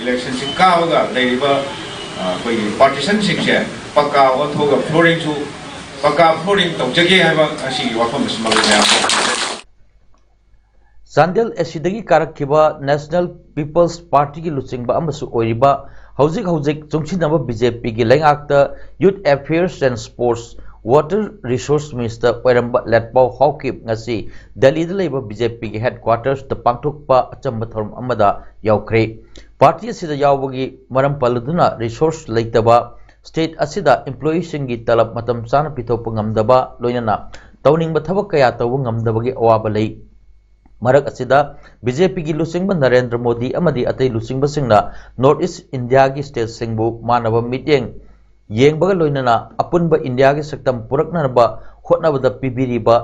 ꯏꯂꯦꯛꯁꯟꯁꯤ ꯀꯥꯕꯒ ꯂꯩꯔꯤꯕ, ꯑ, ꯑꯩꯈꯣꯏꯒꯤ ꯄꯥꯔꯇꯤꯁꯟꯁꯤꯡꯁꯦ ꯄꯀꯥ ꯑꯣꯟꯊꯣꯛꯑꯒ ꯐ꯭ꯂꯣꯔꯤꯡꯁꯨ ꯄꯀꯥ ꯐ꯭ꯂꯣꯔꯤꯡ ꯇꯧꯖꯒꯦ ꯍꯥꯏꯕ ꯉꯁꯤꯒꯤ ꯋꯥꯐꯝ ꯑꯁꯤꯃꯛ ꯃꯌꯥꯝ ꯆꯥꯟꯗꯦꯜ ꯑꯦ ꯁꯤꯗꯒꯤ ꯀꯥꯔꯛꯈꯤꯕ ꯅꯦꯁꯅꯦꯜ ꯄꯤꯄꯜꯁ ꯄꯥꯔꯇꯤꯒꯤ ꯂꯨꯆꯤꯡꯕ ꯑꯃꯁꯨ ꯑꯣꯏꯔꯤꯕ, ꯍꯧꯖꯤꯛ ꯍꯧꯖꯤꯛ ꯆꯨꯡꯁꯤꯟꯅꯕ ꯕꯤ ꯖꯦ ꯄꯤꯒꯤ ꯂꯩꯉꯥꯛꯇ youth affairs and sports, water resources minister Letpao ꯂꯦꯠꯄꯥꯎ ꯍꯥꯎꯀꯤꯞ ꯉꯁꯤ ꯗꯦꯜꯂꯤꯗ ꯂꯩꯕ ꯕꯤ ꯖꯦ ꯄꯤꯒꯤ ꯍꯦꯗꯀ꯭ꯋꯥꯇꯔꯁꯇ ꯄꯥꯡꯊꯣꯛꯄ ꯑꯆꯝꯕ ꯊꯧꯔꯝ ꯑꯃꯗ ꯌꯥꯎꯈ꯭ꯔꯦ꯫ ꯄꯥꯔꯇꯤ ꯑꯁꯤꯗ ꯌꯥꯎꯕꯒꯤ ꯃꯔꯝ ꯄꯜꯂꯗꯨꯅ ꯔꯤꯁꯣꯔꯁ ꯂꯩꯇꯕ, ꯁ꯭ꯇꯦꯠ ꯑꯁꯤꯗ ꯏꯝꯄ꯭ꯂꯣꯌꯤꯁꯤꯡꯒꯤ ꯇꯂꯕ ꯃꯇꯝ ꯆꯥꯅ ꯄꯤꯊꯣꯛꯄ ꯉꯝꯗꯕ, ꯂꯣꯏꯅꯅ ꯇꯧꯅꯤꯡꯕ ꯊꯕꯛ ꯀꯌꯥ ꯇꯧꯕ ꯉꯝꯗꯕꯒꯤ ꯑꯋꯥꯕ ꯂꯩ꯫ ꯃꯔꯛ ꯑꯁꯤꯗ ꯕꯤ ꯖꯦ ꯄꯤꯒꯤ ꯂꯨꯆꯤꯡꯕ ꯅꯔꯦꯟꯗ꯭ꯔ ꯃꯣꯗꯤ ꯑꯃꯗꯤ ꯑꯇꯩ ꯂꯨꯆꯤꯡꯕꯁꯤꯡꯅ ꯅꯣꯔꯠ ꯏꯁ ꯏꯟꯗꯤꯌꯥꯒꯤ ꯁ꯭ꯇꯦꯠꯁꯤꯡꯕꯨ ꯃꯥꯟꯅꯕ ꯃꯤꯠꯌꯦꯡ ꯌꯦꯡꯕꯒ ꯂꯣꯏꯅꯅ ꯑꯄꯨꯟꯕ ꯏꯟꯗꯤꯌꯥꯒꯤ ꯁꯛꯇꯝ ꯄꯨꯔꯛꯅꯅꯕ ꯍꯣꯠꯅꯕꯗ ꯄꯤꯕꯤꯔꯤꯕ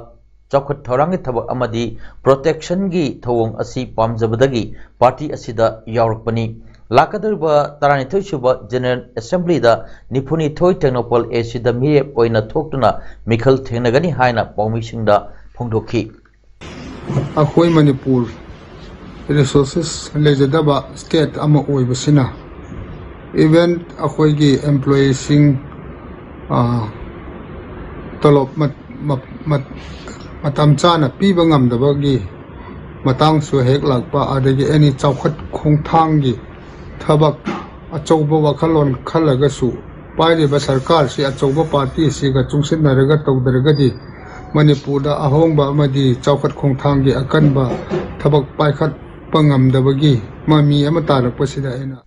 ꯆꯥꯎꯈꯠ ꯊꯧꯔꯥꯡꯒꯤ ꯊꯕꯛ ꯑꯃꯗꯤ ꯄ꯭ꯔꯣꯇꯦꯛꯁꯟꯒꯤ ꯊꯧꯑꯣꯡ ꯑꯁꯤ ꯄꯥꯝꯖꯕꯗꯒꯤ ꯄꯥꯔꯇꯤ ꯑꯁꯤꯗ ꯌꯥꯎꯔꯛꯄꯅꯤ꯫ ꯂꯥꯛꯀꯗꯧꯔꯤꯕ ꯇꯔꯥꯅꯤꯊꯣꯏ ꯁꯨꯕ ꯖꯦꯅꯔꯦꯜ ꯑꯦꯁꯦꯝꯕ꯭ꯂꯤꯗ ꯅꯤꯐꯨꯅꯤꯊꯣꯏ ꯇꯦꯡꯅꯧꯄꯜ ꯑꯦ ꯁꯤꯗ ꯃꯤꯔꯦꯞ ꯑꯣꯏꯅ ꯊꯣꯛꯇꯨꯅ ꯃꯤꯈꯜ ꯊꯦꯡꯅꯒꯅꯤ ꯍꯥꯏꯅ ꯄꯥꯎꯃꯤꯁꯤꯡꯗ ꯐꯣꯡꯗꯣꯛꯈꯤ꯫ ꯑꯩꯈꯣꯏ ꯃꯅꯤꯄꯨꯔ ꯔꯤꯁꯣꯔꯁꯦꯁ ꯂꯩꯖꯗꯕ ꯁ꯭ꯇꯦꯠ ꯑꯃ ꯑꯣꯏꯕꯁꯤꯅ, ꯏꯚꯟ ꯑꯩꯈꯣꯏꯒꯤ ꯑꯦꯝꯄ꯭ꯂꯣꯌꯤꯁꯤꯡ ꯇꯣꯂꯣꯞ ꯃꯇꯝ ꯆꯥꯅ ꯄꯤꯕ ꯉꯝꯗꯕꯒꯤ ꯃꯇꯥꯡꯁꯨ ꯍꯦꯛ ꯂꯥꯛꯄ, ꯑꯗꯒꯤ ꯑꯦꯅꯤ ꯆꯥꯎꯈꯠ ꯈꯣꯡꯊꯥꯡꯒꯤ ꯊꯕꯛ ꯑꯆꯧꯕ ꯋꯥꯈꯜꯂꯣꯟ ꯈꯜꯂꯒꯁꯨ ꯄꯥꯏꯔꯤꯕ ꯁꯔꯀꯥꯔꯁꯤ ꯑꯆꯧꯕ ꯄꯥꯔꯇꯤꯁꯤꯒ ꯆꯨꯡꯁꯤꯟꯅꯔꯒ ꯇꯧꯗ꯭ꯔꯒꯗꯤ ꯃꯅꯤꯄꯨꯔꯗ ꯑꯍꯣꯡꯕ ꯑꯃꯗꯤ ꯆꯥꯎꯈꯠ ꯈꯣꯡꯊꯥꯡꯒꯤ ꯑꯀꯟꯕ ꯊꯕꯛ ꯄꯥꯏꯈꯠꯄ ꯉꯝꯗꯕꯒꯤ ꯃꯃꯤ ꯑꯃ ꯇꯥꯔꯛꯄꯁꯤꯗ ꯑꯩꯅ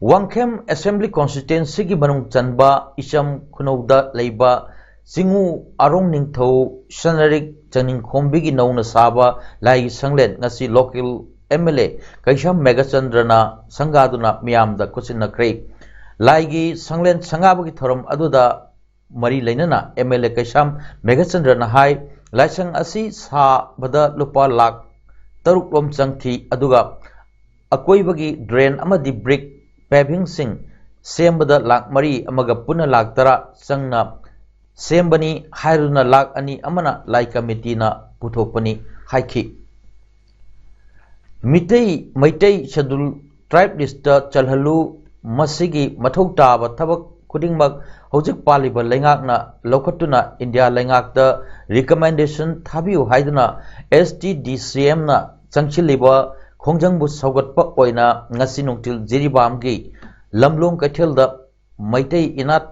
ꯋꯥꯡꯈꯦꯝ ꯑꯦꯁꯦꯝꯕ꯭ꯂꯤ ꯀꯣꯟꯁꯇꯤꯇ꯭ꯋꯦꯟꯁꯤꯒꯤ ꯃꯅꯨꯡ ꯆꯟꯕ ꯏꯆꯝ ꯈꯨꯅꯧꯗ ꯂꯩꯕ ꯆꯤꯡꯉꯨ ꯑꯔꯣꯡ ꯅꯤꯡꯊꯧ ꯁꯅꯔꯤꯛ ꯆꯅꯤꯡꯈꯣꯝꯕꯤꯒꯤ ꯅꯧꯅ ꯁꯥꯕ ꯂꯥꯏꯒꯤ ꯁꯪꯂꯦꯟ ꯉꯁꯤ ꯂꯣꯀꯦꯜ ꯑꯦꯝ ꯑꯦꯜ ꯑꯦ ꯀꯩꯁꯥꯝ ꯃꯦꯘꯆꯟꯗ꯭ꯔꯅ ꯁꯪꯒꯥꯗꯨꯅ ꯃꯤꯌꯥꯝꯗ ꯈꯨꯠꯁꯤꯟꯅꯈ꯭ꯔꯦ꯫ ꯂꯥꯏꯒꯤ ꯁꯪꯂꯦꯟ ꯁꯪꯒꯥꯕꯒꯤ ꯊꯧꯔꯝ ꯑꯗꯨꯗ ꯃꯔꯤ ꯂꯩꯅꯅ ꯑꯦꯝ ꯑꯦꯜ ꯑꯦ ꯀꯩꯁꯥꯝ ꯃꯦꯘꯆꯟꯗ꯭ꯔꯅ ꯍꯥꯏ, ꯂꯥꯏꯁꯪ ꯑꯁꯤ ꯁꯥꯕꯗ ꯂꯨꯄꯥ ꯂꯥꯈ ꯇꯔꯨꯛ ꯂꯣꯝ ꯆꯪꯈꯤ, ꯑꯗꯨꯒ ꯑꯀꯣꯏꯕꯒꯤ ꯗ꯭ꯔꯦꯟ ꯑꯃꯗꯤ ꯕ꯭ꯔꯤꯛ ꯄꯦꯚꯤꯡꯁꯤꯡ ꯁꯦꯝꯕꯗ ꯂꯥꯈ ꯃꯔꯤ ꯑꯃꯒ ꯄꯨꯟꯅ ꯂꯥꯈ ꯇꯔꯥ ꯆꯪꯅ ꯁꯦꯝꯕꯅꯤ ꯍꯥꯏꯗꯨꯅ ꯂꯥꯈ ꯑꯅꯤ ꯑꯃꯅ ꯂꯥꯏ ꯀꯃꯤꯇꯤꯅ ꯄꯨꯊꯣꯛꯄꯅꯤ ꯍꯥꯏꯈꯤ꯫ ꯃꯤꯇꯩ, ꯃꯩꯇꯩ ꯁꯦꯗꯨꯜ ꯇ꯭ꯔꯥꯏꯕ ꯂꯤꯁꯇ ꯆꯜꯍꯜꯂꯨ, ꯃꯁꯤꯒꯤ ꯃꯊꯧ ꯇꯥꯕ ꯊꯕꯛ ꯈꯨꯗꯤꯡꯃꯛ ꯍꯧꯖꯤꯛ ꯄꯥꯜꯂꯤꯕ ꯂꯩꯉꯥꯛꯅ ꯂꯧꯈꯠꯇꯨꯅ ꯏꯟꯗꯤꯌꯥ ꯂꯩꯉꯥꯛꯇ ꯔꯤꯀꯃꯦꯟꯗꯦꯁꯟ ꯊꯥꯕꯤꯌꯨ ꯍꯥꯏꯗꯨꯅ ꯑꯦꯁ ꯇꯤ ꯗꯤ ꯁꯤ ꯑꯦꯝꯅ ꯆꯪꯁꯤꯜꯂꯤꯕ ꯈꯣꯡꯖꯪꯕꯨ ꯁꯧꯒꯠꯄ ꯑꯣꯏꯅ ꯉꯁꯤ ꯅꯨꯡꯊꯤꯜ ꯖꯤꯔꯤꯕꯥꯝꯒꯤ ꯂꯝꯂꯣꯡ ꯀꯩꯊꯦꯜꯗ ꯃꯩꯇꯩ ꯏꯅꯥꯠ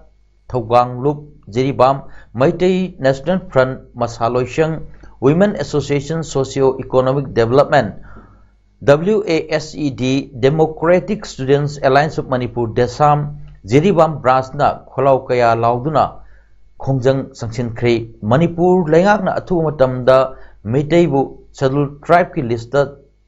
ꯊꯧꯒꯥꯡꯂꯨꯞ ꯖꯤꯔꯤꯕꯥꯝ, ꯃꯩꯇꯩ ꯅꯦꯁꯅꯦꯜ ꯐ꯭ꯔꯟꯠ ꯃꯁꯥ ꯂꯣꯏꯁꯪ, Women Association Socio Economic Development, W A S E D, Democratic Students Alliance of Manipur, ꯗꯦꯁꯥꯝ, Jiribam ꯕ꯭ꯔꯥꯟꯁꯅ ꯈꯣꯜꯂꯥꯎ ꯀꯌꯥ ꯂꯥꯎꯗꯨꯅ ꯈꯣꯡꯖꯪ ꯆꯪꯁꯤꯟꯈ꯭ꯔꯦ꯫ ꯃꯅꯤꯄꯨꯔ ꯂꯩꯉꯥꯛꯅ ꯑꯊꯨꯕ ꯃꯇꯝꯗ ꯃꯩꯇꯩꯕꯨ ꯁꯦꯗꯨꯜ ꯇ꯭ꯔꯥꯏꯕꯀꯤ ꯂꯤꯁꯇ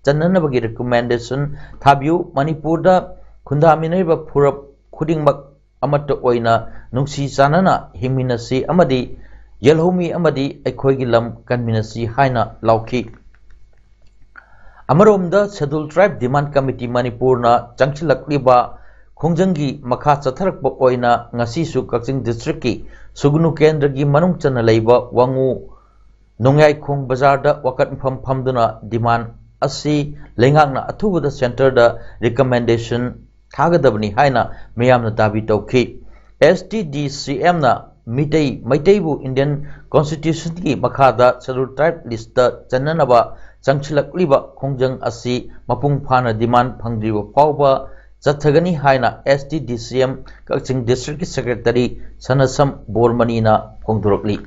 ꯆꯟꯅꯅꯕꯒꯤ ꯔꯤꯀꯃꯦꯟꯗꯦꯁꯟ ꯊꯥꯕꯤꯌꯨ꯫ ꯃꯅꯤꯄꯨꯔꯗ ꯈꯨꯟꯗꯥꯃꯤꯟꯅꯔꯤꯕ ꯐꯨꯔꯞ ꯈꯨꯗꯤꯡꯃꯛ ꯑꯃꯠꯇ ꯑꯣꯏꯅ ꯅꯨꯡꯁꯤ ꯆꯥꯟꯅꯅ ꯍꯤꯡꯃꯤꯟꯅꯁꯤ ꯑꯃꯗꯤ ꯌꯦꯜꯍꯧꯃꯤ ꯑꯃꯗꯤ ꯑꯩꯈꯣꯏꯒꯤ ꯂꯝ ꯀꯟꯃꯤꯟꯅꯁꯤ ꯍꯥꯏꯅ ꯂꯥꯎꯈꯤ꯫ ꯑꯃꯔꯣꯝꯗ Scheduled Tribe Demand Committee ꯃꯅꯤꯄꯨꯔꯅ ꯆꯪꯁꯤꯜꯂꯛꯂꯤꯕ ꯈꯣꯡꯖꯪꯒꯤ ꯃꯈꯥ ꯆꯠꯊꯔꯛꯄ ꯑꯣꯏꯅ ꯉꯁꯤꯁꯨ ꯀꯛꯆꯤꯡ district ꯀꯤ ꯁꯨꯒꯅꯨ ꯀꯦꯟꯗ꯭ꯔꯒꯤ ꯃꯅꯨꯡ ꯆꯟꯅ ꯂꯩꯕ ꯋꯥꯉꯨ ꯅꯣꯡꯌꯥꯏꯈꯣꯡ ꯕꯖꯥꯔꯗ ꯋꯥꯀꯠ ꯃꯐꯝ ꯐꯝꯗꯨꯅ demand ꯑꯁꯤ ꯂꯩꯉꯥꯛꯅ ꯑꯊꯨꯕꯗ centre ꯗ recommendation ꯊꯥꯒꯗꯕꯅꯤ ꯍꯥꯏꯅ ꯃꯤꯌꯥꯝꯅ ꯗꯥꯕꯤ ꯇꯧꯈꯤ꯫ S T D C M ꯅ ꯃꯤꯇꯩ, ꯃꯩꯇꯩꯕꯨ Indian Constitution ꯒꯤ ꯃꯈꯥꯗ Scheduled Tribe list ꯇ ꯆꯟꯅꯅꯕ ꯆꯪꯁꯤꯜꯂꯛꯂꯤꯕ ꯈꯣꯡꯖꯪ ꯑꯁꯤ ꯃꯄꯨꯡ ꯐꯥꯅ demand ꯐꯪꯗ꯭ꯔꯤꯕ ꯐꯥꯎꯕ ꯆꯠꯊꯒꯅꯤ ꯍꯥꯏꯅ S T D C M ꯀꯛꯆꯤꯡ district ꯀꯤ secretary ꯁꯅꯁꯝ ꯕꯣꯔꯃꯅꯤꯅ ꯐꯣꯡꯗꯣꯔꯛꯂꯤ꯫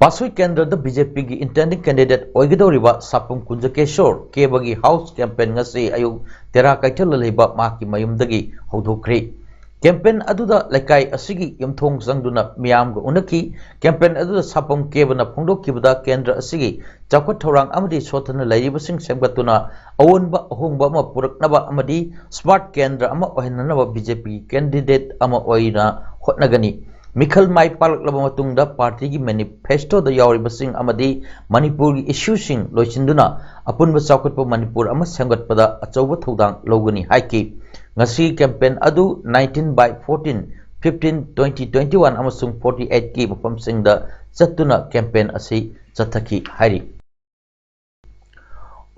ꯄꯥꯠꯁꯣꯏ ꯀꯦꯟꯗ꯭ꯔꯗ B J P ꯒꯤ intending candidate ꯑꯣꯏꯒꯗꯧꯔꯤꯕ ꯁꯥꯄꯝ ꯀꯨꯟꯖꯀꯦꯁꯣꯔ ꯀꯦꯕꯒꯤ house campaign ꯉꯁꯤ ꯑꯌꯨꯛ ꯇꯦꯔꯥ ꯀꯩꯊꯦꯜꯗ ꯂꯩꯕ ꯃꯍꯥꯛꯀꯤ ꯃꯌꯨꯝꯗꯒꯤ ꯍꯧꯗꯣꯛꯈ꯭ꯔꯦ꯫ Campaign ꯑꯗꯨꯗ ꯂꯩꯀꯥꯏ ꯑꯁꯤꯒꯤ ꯌꯨꯝꯊꯣꯡ ꯆꯪꯗꯨꯅ ꯃꯤꯌꯥꯝꯒ ꯎꯅꯈꯤ꯫ Campaign ꯑꯗꯨꯗ ꯁꯥꯄꯝ ꯀꯦꯕꯅ ꯐꯣꯡꯗꯣꯛꯈꯤꯕꯗ ꯀꯦꯟꯗ꯭ꯔ ꯑꯁꯤꯒꯤ ꯆꯥꯎꯈꯠ ꯊꯧꯔꯥꯡ ꯑꯃꯗꯤ ꯁꯣꯠꯊꯅ ꯂꯩꯔꯤꯕꯁꯤꯡ ꯁꯦꯝꯒꯠꯇꯨꯅ ꯑꯑꯣꯟꯕ ꯑꯍꯣꯡꯕ ꯑꯃ ꯄꯨꯔꯛꯅꯕ ꯑꯃꯗꯤ smart ꯀꯦꯟꯗ꯭ꯔ ꯑꯃ ꯑꯣꯏꯍꯟꯅꯅꯕ B J P candidate ꯑꯃ ꯑꯣꯏꯅ ꯍꯣꯠꯅꯒꯅꯤ꯫ ꯃꯤꯈꯜ ꯃꯥꯏ ꯄꯥꯛꯂꯛꯂꯕ ꯃꯇꯨꯡꯗ party ꯒꯤ manifesto ꯗ ꯌꯥꯎꯔꯤꯕꯁꯤꯡ ꯑꯃꯗꯤ ꯃꯅꯤꯄꯨꯔꯒꯤ issue ꯁꯤꯡ ꯂꯣꯏꯁꯤꯟꯗꯨꯅ ꯑꯄꯨꯟꯕ ꯆꯥꯎꯈꯠꯄ ꯃꯅꯤꯄꯨꯔ ꯑꯃ ꯁꯦꯝꯒꯠꯄꯗ ꯑꯆꯧꯕ ꯊꯧꯗꯥꯡ ꯂꯧꯒꯅꯤ ꯍꯥꯏꯈꯤ꯫ ꯉꯁꯤꯒꯤ campaign ꯑꯗꯨ nineteen by fourteen, fifteen, twenty, twenty-one ꯑꯃꯁꯨꯡ forty-eight ꯀꯤ ꯃꯐꯝꯁꯤꯡꯗ ꯆꯠꯇꯨꯅ campaign ꯑꯁꯤ ꯆꯠꯊꯈꯤ ꯍꯥꯏꯔꯤ꯫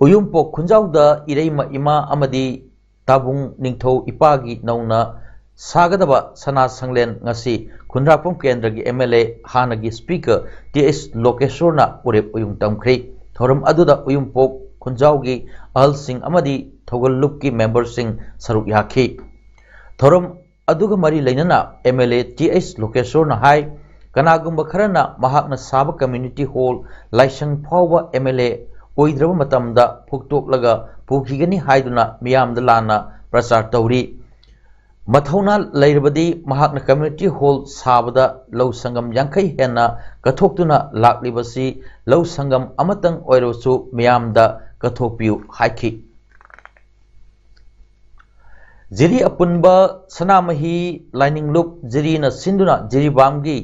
ꯎꯌꯨꯝꯄꯣꯛ ꯈꯨꯟꯖꯥꯎꯗ ꯏꯔꯩꯃ ꯏꯃꯥ ꯑꯃꯗꯤ ꯇꯥꯕꯨꯡ ꯅꯤꯡꯊꯧ ꯏꯄꯥꯒꯤ ꯅꯧꯅ ꯁꯥꯒꯗꯕ ꯁꯅꯥ ꯁꯪꯂꯦꯟ ꯉꯁꯤ ꯈꯨꯟꯗ꯭ꯔꯥꯛꯄꯝ ꯀꯦꯟꯗ꯭ꯔꯒꯤ M L A ꯍꯥꯟꯅꯒꯤ speaker T H ꯂꯣꯀꯦꯁꯣꯔꯅ ꯎꯔꯦꯞ ꯎꯌꯨꯡ ꯇꯝꯈ꯭ꯔꯦ꯫ ꯊꯧꯔꯝ ꯑꯗꯨꯗ ꯎꯌꯨꯝꯄꯣꯛ ꯈꯨꯟꯖꯥꯎꯒꯤ ꯑꯍꯜꯁꯤꯡ ꯑꯃꯗꯤ ꯊꯧꯒꯜ ꯂꯨꯞꯀꯤ member ꯁꯤꯡ ꯁꯔꯨꯛ ꯌꯥꯈꯤ꯫ ꯊꯧꯔꯝ ꯑꯗꯨꯒ ꯃꯔꯤ ꯂꯩꯅꯅ M L A T H ꯂꯣꯀꯦꯁꯣꯔꯅ ꯍꯥꯏ, ꯀꯅꯥꯒꯨꯝꯕ ꯈꯔꯅ ꯃꯍꯥꯛꯅ ꯁꯥꯕ community hall ꯂꯥꯏꯁꯪ ꯐꯥꯎꯕ M L A ꯑꯣꯏꯗ꯭ꯔꯕ ꯃꯇꯝꯗ ꯐꯨꯛꯇꯣꯛꯂꯒ ꯄꯨꯈꯤꯒꯅꯤ ꯍꯥꯏꯗꯨꯅ ꯃꯤꯌꯥꯝꯗ ꯂꯥꯟꯅ ꯄ꯭ꯔꯆꯥꯔ ꯇꯧꯔꯤ꯫ ꯃꯊꯧꯅꯥ ꯂꯩꯔꯕꯗꯤ ꯃꯍꯥꯛꯅ community hall ꯁꯥꯕꯗ ꯂꯧ ꯁꯪꯒꯝ ꯌꯥꯡꯈꯩ ꯍꯦꯟꯅ ꯀꯠꯊꯣꯛꯇꯨꯅ ꯂꯥꯛꯂꯤꯕꯁꯤ ꯂꯧ ꯁꯪꯒꯝ ꯑꯃꯇꯪ ꯑꯣꯏꯔꯕꯁꯨ ꯃꯤꯌꯥꯝꯗ ꯀꯠꯊꯣꯛꯄꯤꯌꯨ ꯍꯥꯏꯈꯤ꯫ ꯖꯤꯔꯤ ꯑꯄꯨꯟꯕ ꯁꯅꯥꯃꯍꯤ ꯂꯥꯏꯅꯤꯡ ꯂꯨꯞ ꯖꯤꯔꯤꯅ ꯁꯤꯟꯗꯨꯅ ꯖꯤꯔꯤꯕꯥꯝꯒꯤ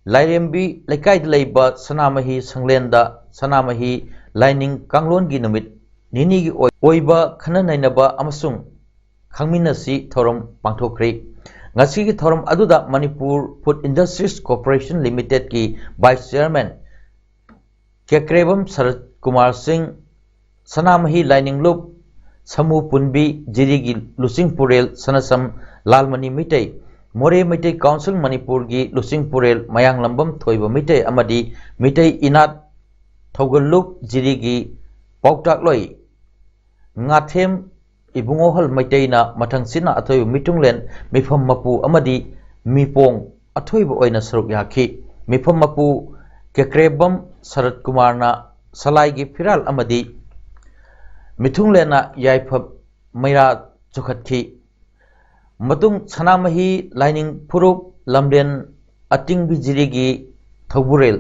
ꯂꯥꯏꯔꯦꯝꯕꯤ ꯂꯩꯀꯥꯏꯗ ꯂꯩꯕ ꯁꯅꯥꯃꯍꯤ ꯁꯪꯂꯦꯟꯗ ꯁꯅꯥꯃꯍꯤ ꯂꯥꯏꯅꯤꯡ ꯀꯥꯡꯂꯣꯟꯒꯤ ꯅꯨꯃꯤꯠ ꯅꯤꯅꯤꯒꯤ ꯑꯣꯏ-, ꯑꯣꯏꯕ ꯈꯟꯅ ꯅꯩꯅꯕ ꯑꯃꯁꯨꯡ ꯈꯪꯃꯤꯟꯅꯁꯤ ꯊꯧꯔꯝ ꯄꯥꯡꯊꯣꯛꯈ꯭ꯔꯤ꯫ ꯉꯁꯤꯒꯤ ꯊꯧꯔꯝ ꯑꯗꯨꯗ ꯃꯅꯤꯄꯨꯔ ꯐꯨꯗ ꯏꯟꯗꯁꯇ꯭ꯔꯤꯁ ꯀꯣꯔꯄꯣꯔꯦꯁꯟ ꯂꯤꯃꯤꯇꯦꯗꯀꯤ ꯚꯥꯏꯁ ꯆꯤꯌꯥꯔꯃꯦꯟ ꯀꯦꯀ꯭ꯔꯦꯕꯝ ꯁꯔꯠ ꯀꯨꯃꯥꯔ ꯁꯤꯡ, ꯁꯅꯥꯃꯍꯤ ꯂꯥꯏꯅꯤꯡꯂꯨꯞ ꯁꯃꯨ ꯄꯨꯟꯕꯤ ꯖꯤꯔꯤꯒꯤ ꯂꯨꯆꯤꯡ ꯄꯨꯔꯦꯜ ꯁꯅꯁꯝ ꯂꯥꯜꯃꯅꯤ ꯃꯩꯇꯩ, ꯃꯣꯔꯦ ꯃꯩꯇꯩ ꯀꯥꯎꯟꯁꯤꯜ ꯃꯅꯤꯄꯨꯔꯒꯤ ꯂꯨꯆꯤꯡ ꯄꯨꯔꯦꯜ ꯃꯌꯥꯡꯂꯝꯕꯝ ꯊꯣꯏꯕ ꯃꯩꯇꯩ ꯑꯃꯗꯤ ꯃꯩꯇꯩ ꯏꯅꯥꯠ ꯊꯧꯒꯜꯂꯨꯞ ꯖꯤꯔꯤꯒꯤ ꯄꯥꯎꯇꯥꯛꯂꯣꯏ ꯉꯥꯊꯦꯝ ꯏꯕꯨꯡꯉꯣꯍꯜ ꯃꯩꯇꯩꯅ ꯃꯊꯪꯁꯤꯠꯅ ꯑꯊꯣꯏꯕ ꯃꯤꯊꯨꯡꯂꯦꯟ ꯃꯤꯐꯝ ꯃꯄꯨ ꯑꯃꯗꯤ ꯃꯤꯄꯣꯡ ꯑꯊꯣꯏꯕ ꯑꯣꯏꯅ ꯁꯔꯨꯛ ꯌꯥꯈꯤ꯫ ꯃꯤꯐꯝ ꯃꯄꯨ ꯀꯦꯀ꯭ꯔꯦꯕꯝ ꯁꯔꯠ ꯀꯨꯃꯥꯔꯅ ꯁꯂꯥꯏꯒꯤ ꯐꯤꯔꯥꯜ ꯑꯃꯗꯤ ꯃꯤꯊꯨꯡꯂꯦꯟꯅ ꯌꯥꯏꯐ ꯃꯩꯔꯥ ꯆꯨꯈꯠꯈꯤ꯫ ꯃꯇꯨꯡ ꯁꯅꯥꯃꯍꯤ ꯂꯥꯏꯅꯤꯡ ꯐꯨꯔꯨꯞ ꯂꯝꯂꯦꯟ ꯑꯇꯤꯡꯕꯤ ꯖꯤꯔꯤꯒꯤ ꯊꯧꯕꯨꯔꯦꯜ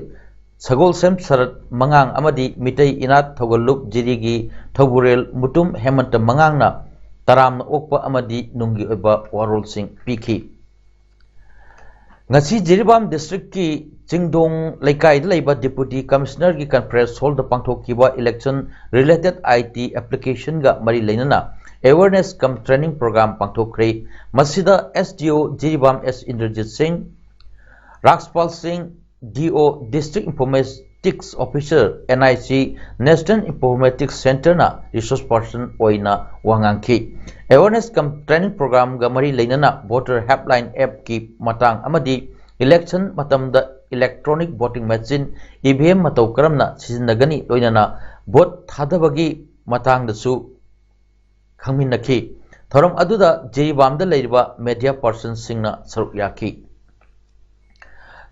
ꯁꯒꯣꯜꯁꯦꯝ ꯁꯔꯠ ꯃꯉꯥꯡ ꯑꯃꯗꯤ ꯃꯤꯇꯩ ꯏꯅꯥꯠ ꯊꯧꯒꯜꯂꯨꯞ ꯖꯤꯔꯤꯒꯤ ꯊꯧꯕꯨꯔꯦꯜ ꯃꯨꯇꯨꯝ ꯍꯦꯃꯟꯇ ꯃꯉꯥꯡꯅ ꯇꯔꯥꯝꯅ ꯑꯣꯛꯄ ꯑꯃꯗꯤ ꯅꯨꯡꯒꯤ ꯑꯣꯏꯕ ꯋꯥꯔꯣꯜꯁꯤꯡ ꯄꯤꯈꯤ꯫ ꯉꯁꯤ ꯖꯤꯔꯤꯕꯥꯝ ꯗꯤꯁꯇ꯭ꯔꯤꯛꯀꯤ ꯆꯤꯡꯗꯣꯡ ꯂꯩꯀꯥꯏꯗ ꯂꯩꯕ ꯗꯤꯄꯨꯇꯤ ꯀꯃꯤꯁꯅꯔꯒꯤ ꯀꯟꯐ꯭ꯔꯦꯟꯁ ꯍꯣꯜꯗ ꯄꯥꯡꯊꯣꯛꯈꯤꯕ ꯏꯂꯦꯛꯁꯟ ꯔꯤꯂꯦꯇꯦꯗ ꯑꯥꯏ ꯇꯤ ꯑꯦꯄ꯭ꯂꯤꯀꯦꯁꯟꯒ ꯃꯔꯤ ꯂꯩꯅꯅ ꯑꯦꯋꯦꯔꯅꯦꯁ ꯀꯝ ꯇ꯭ꯔꯦꯅꯤꯡ ꯄ꯭ꯔꯣꯒ꯭ꯔꯥꯝ ꯄꯥꯡꯊꯣꯛꯈ꯭ꯔꯦ꯫ ꯃꯁꯤꯗ ꯑꯦꯁ ꯗꯤ ꯑꯣ ꯖꯤꯔꯤꯕꯥꯝ ꯑꯦꯁ ꯏꯟꯗ꯭ꯔꯖꯤꯠ ꯁꯤꯡ, ꯔꯥꯖꯄꯥꯜ Singh, D O district informatics officer, N I C national ꯏꯟꯐꯣꯔꯃꯦꯇꯤꯛꯁ ꯁꯦꯟꯇꯔꯅ ꯔꯤꯁꯣꯔꯁ ꯄꯥꯔꯁꯟ ꯑꯣꯏꯅ ꯋꯥ ꯉꯥꯡꯈꯤ꯫ ꯑꯦꯋꯦꯔꯅꯦꯁ ꯀꯝ ꯇ꯭ꯔꯦꯅꯤꯡ ꯄ꯭ꯔꯣꯒ꯭ꯔꯥꯝꯒ ꯃꯔꯤ ꯂꯩꯅꯅ ꯚꯣꯇꯔ ꯍꯦꯜꯞꯂꯥꯏꯟ ꯑꯦꯞꯀꯤ ꯃꯇꯥꯡ ꯑꯃꯗꯤ ꯏꯂꯦꯛꯁꯟ ꯃꯇꯝꯗ electronic voting machine, E V M ꯃꯇꯧ ꯀꯔꯝꯅ ꯁꯤꯖꯤꯟꯅꯒꯅꯤ, ꯂꯣꯏꯅꯅ ꯚꯣꯠ ꯊꯥꯗꯕꯒꯤ ꯃꯇꯥꯡꯗꯁꯨ ꯈꯪꯃꯤꯟꯅꯈꯤ꯫ ꯊꯧꯔꯝ ꯑꯗꯨꯗ ꯖꯤꯔꯤꯕꯥꯝꯗ ꯂꯩꯔꯤꯕ ꯃꯦꯗꯤꯌꯥ ꯄꯥꯔꯁꯟꯁꯤꯡꯅ ꯁꯔꯨꯛ ꯌꯥꯈꯤ꯫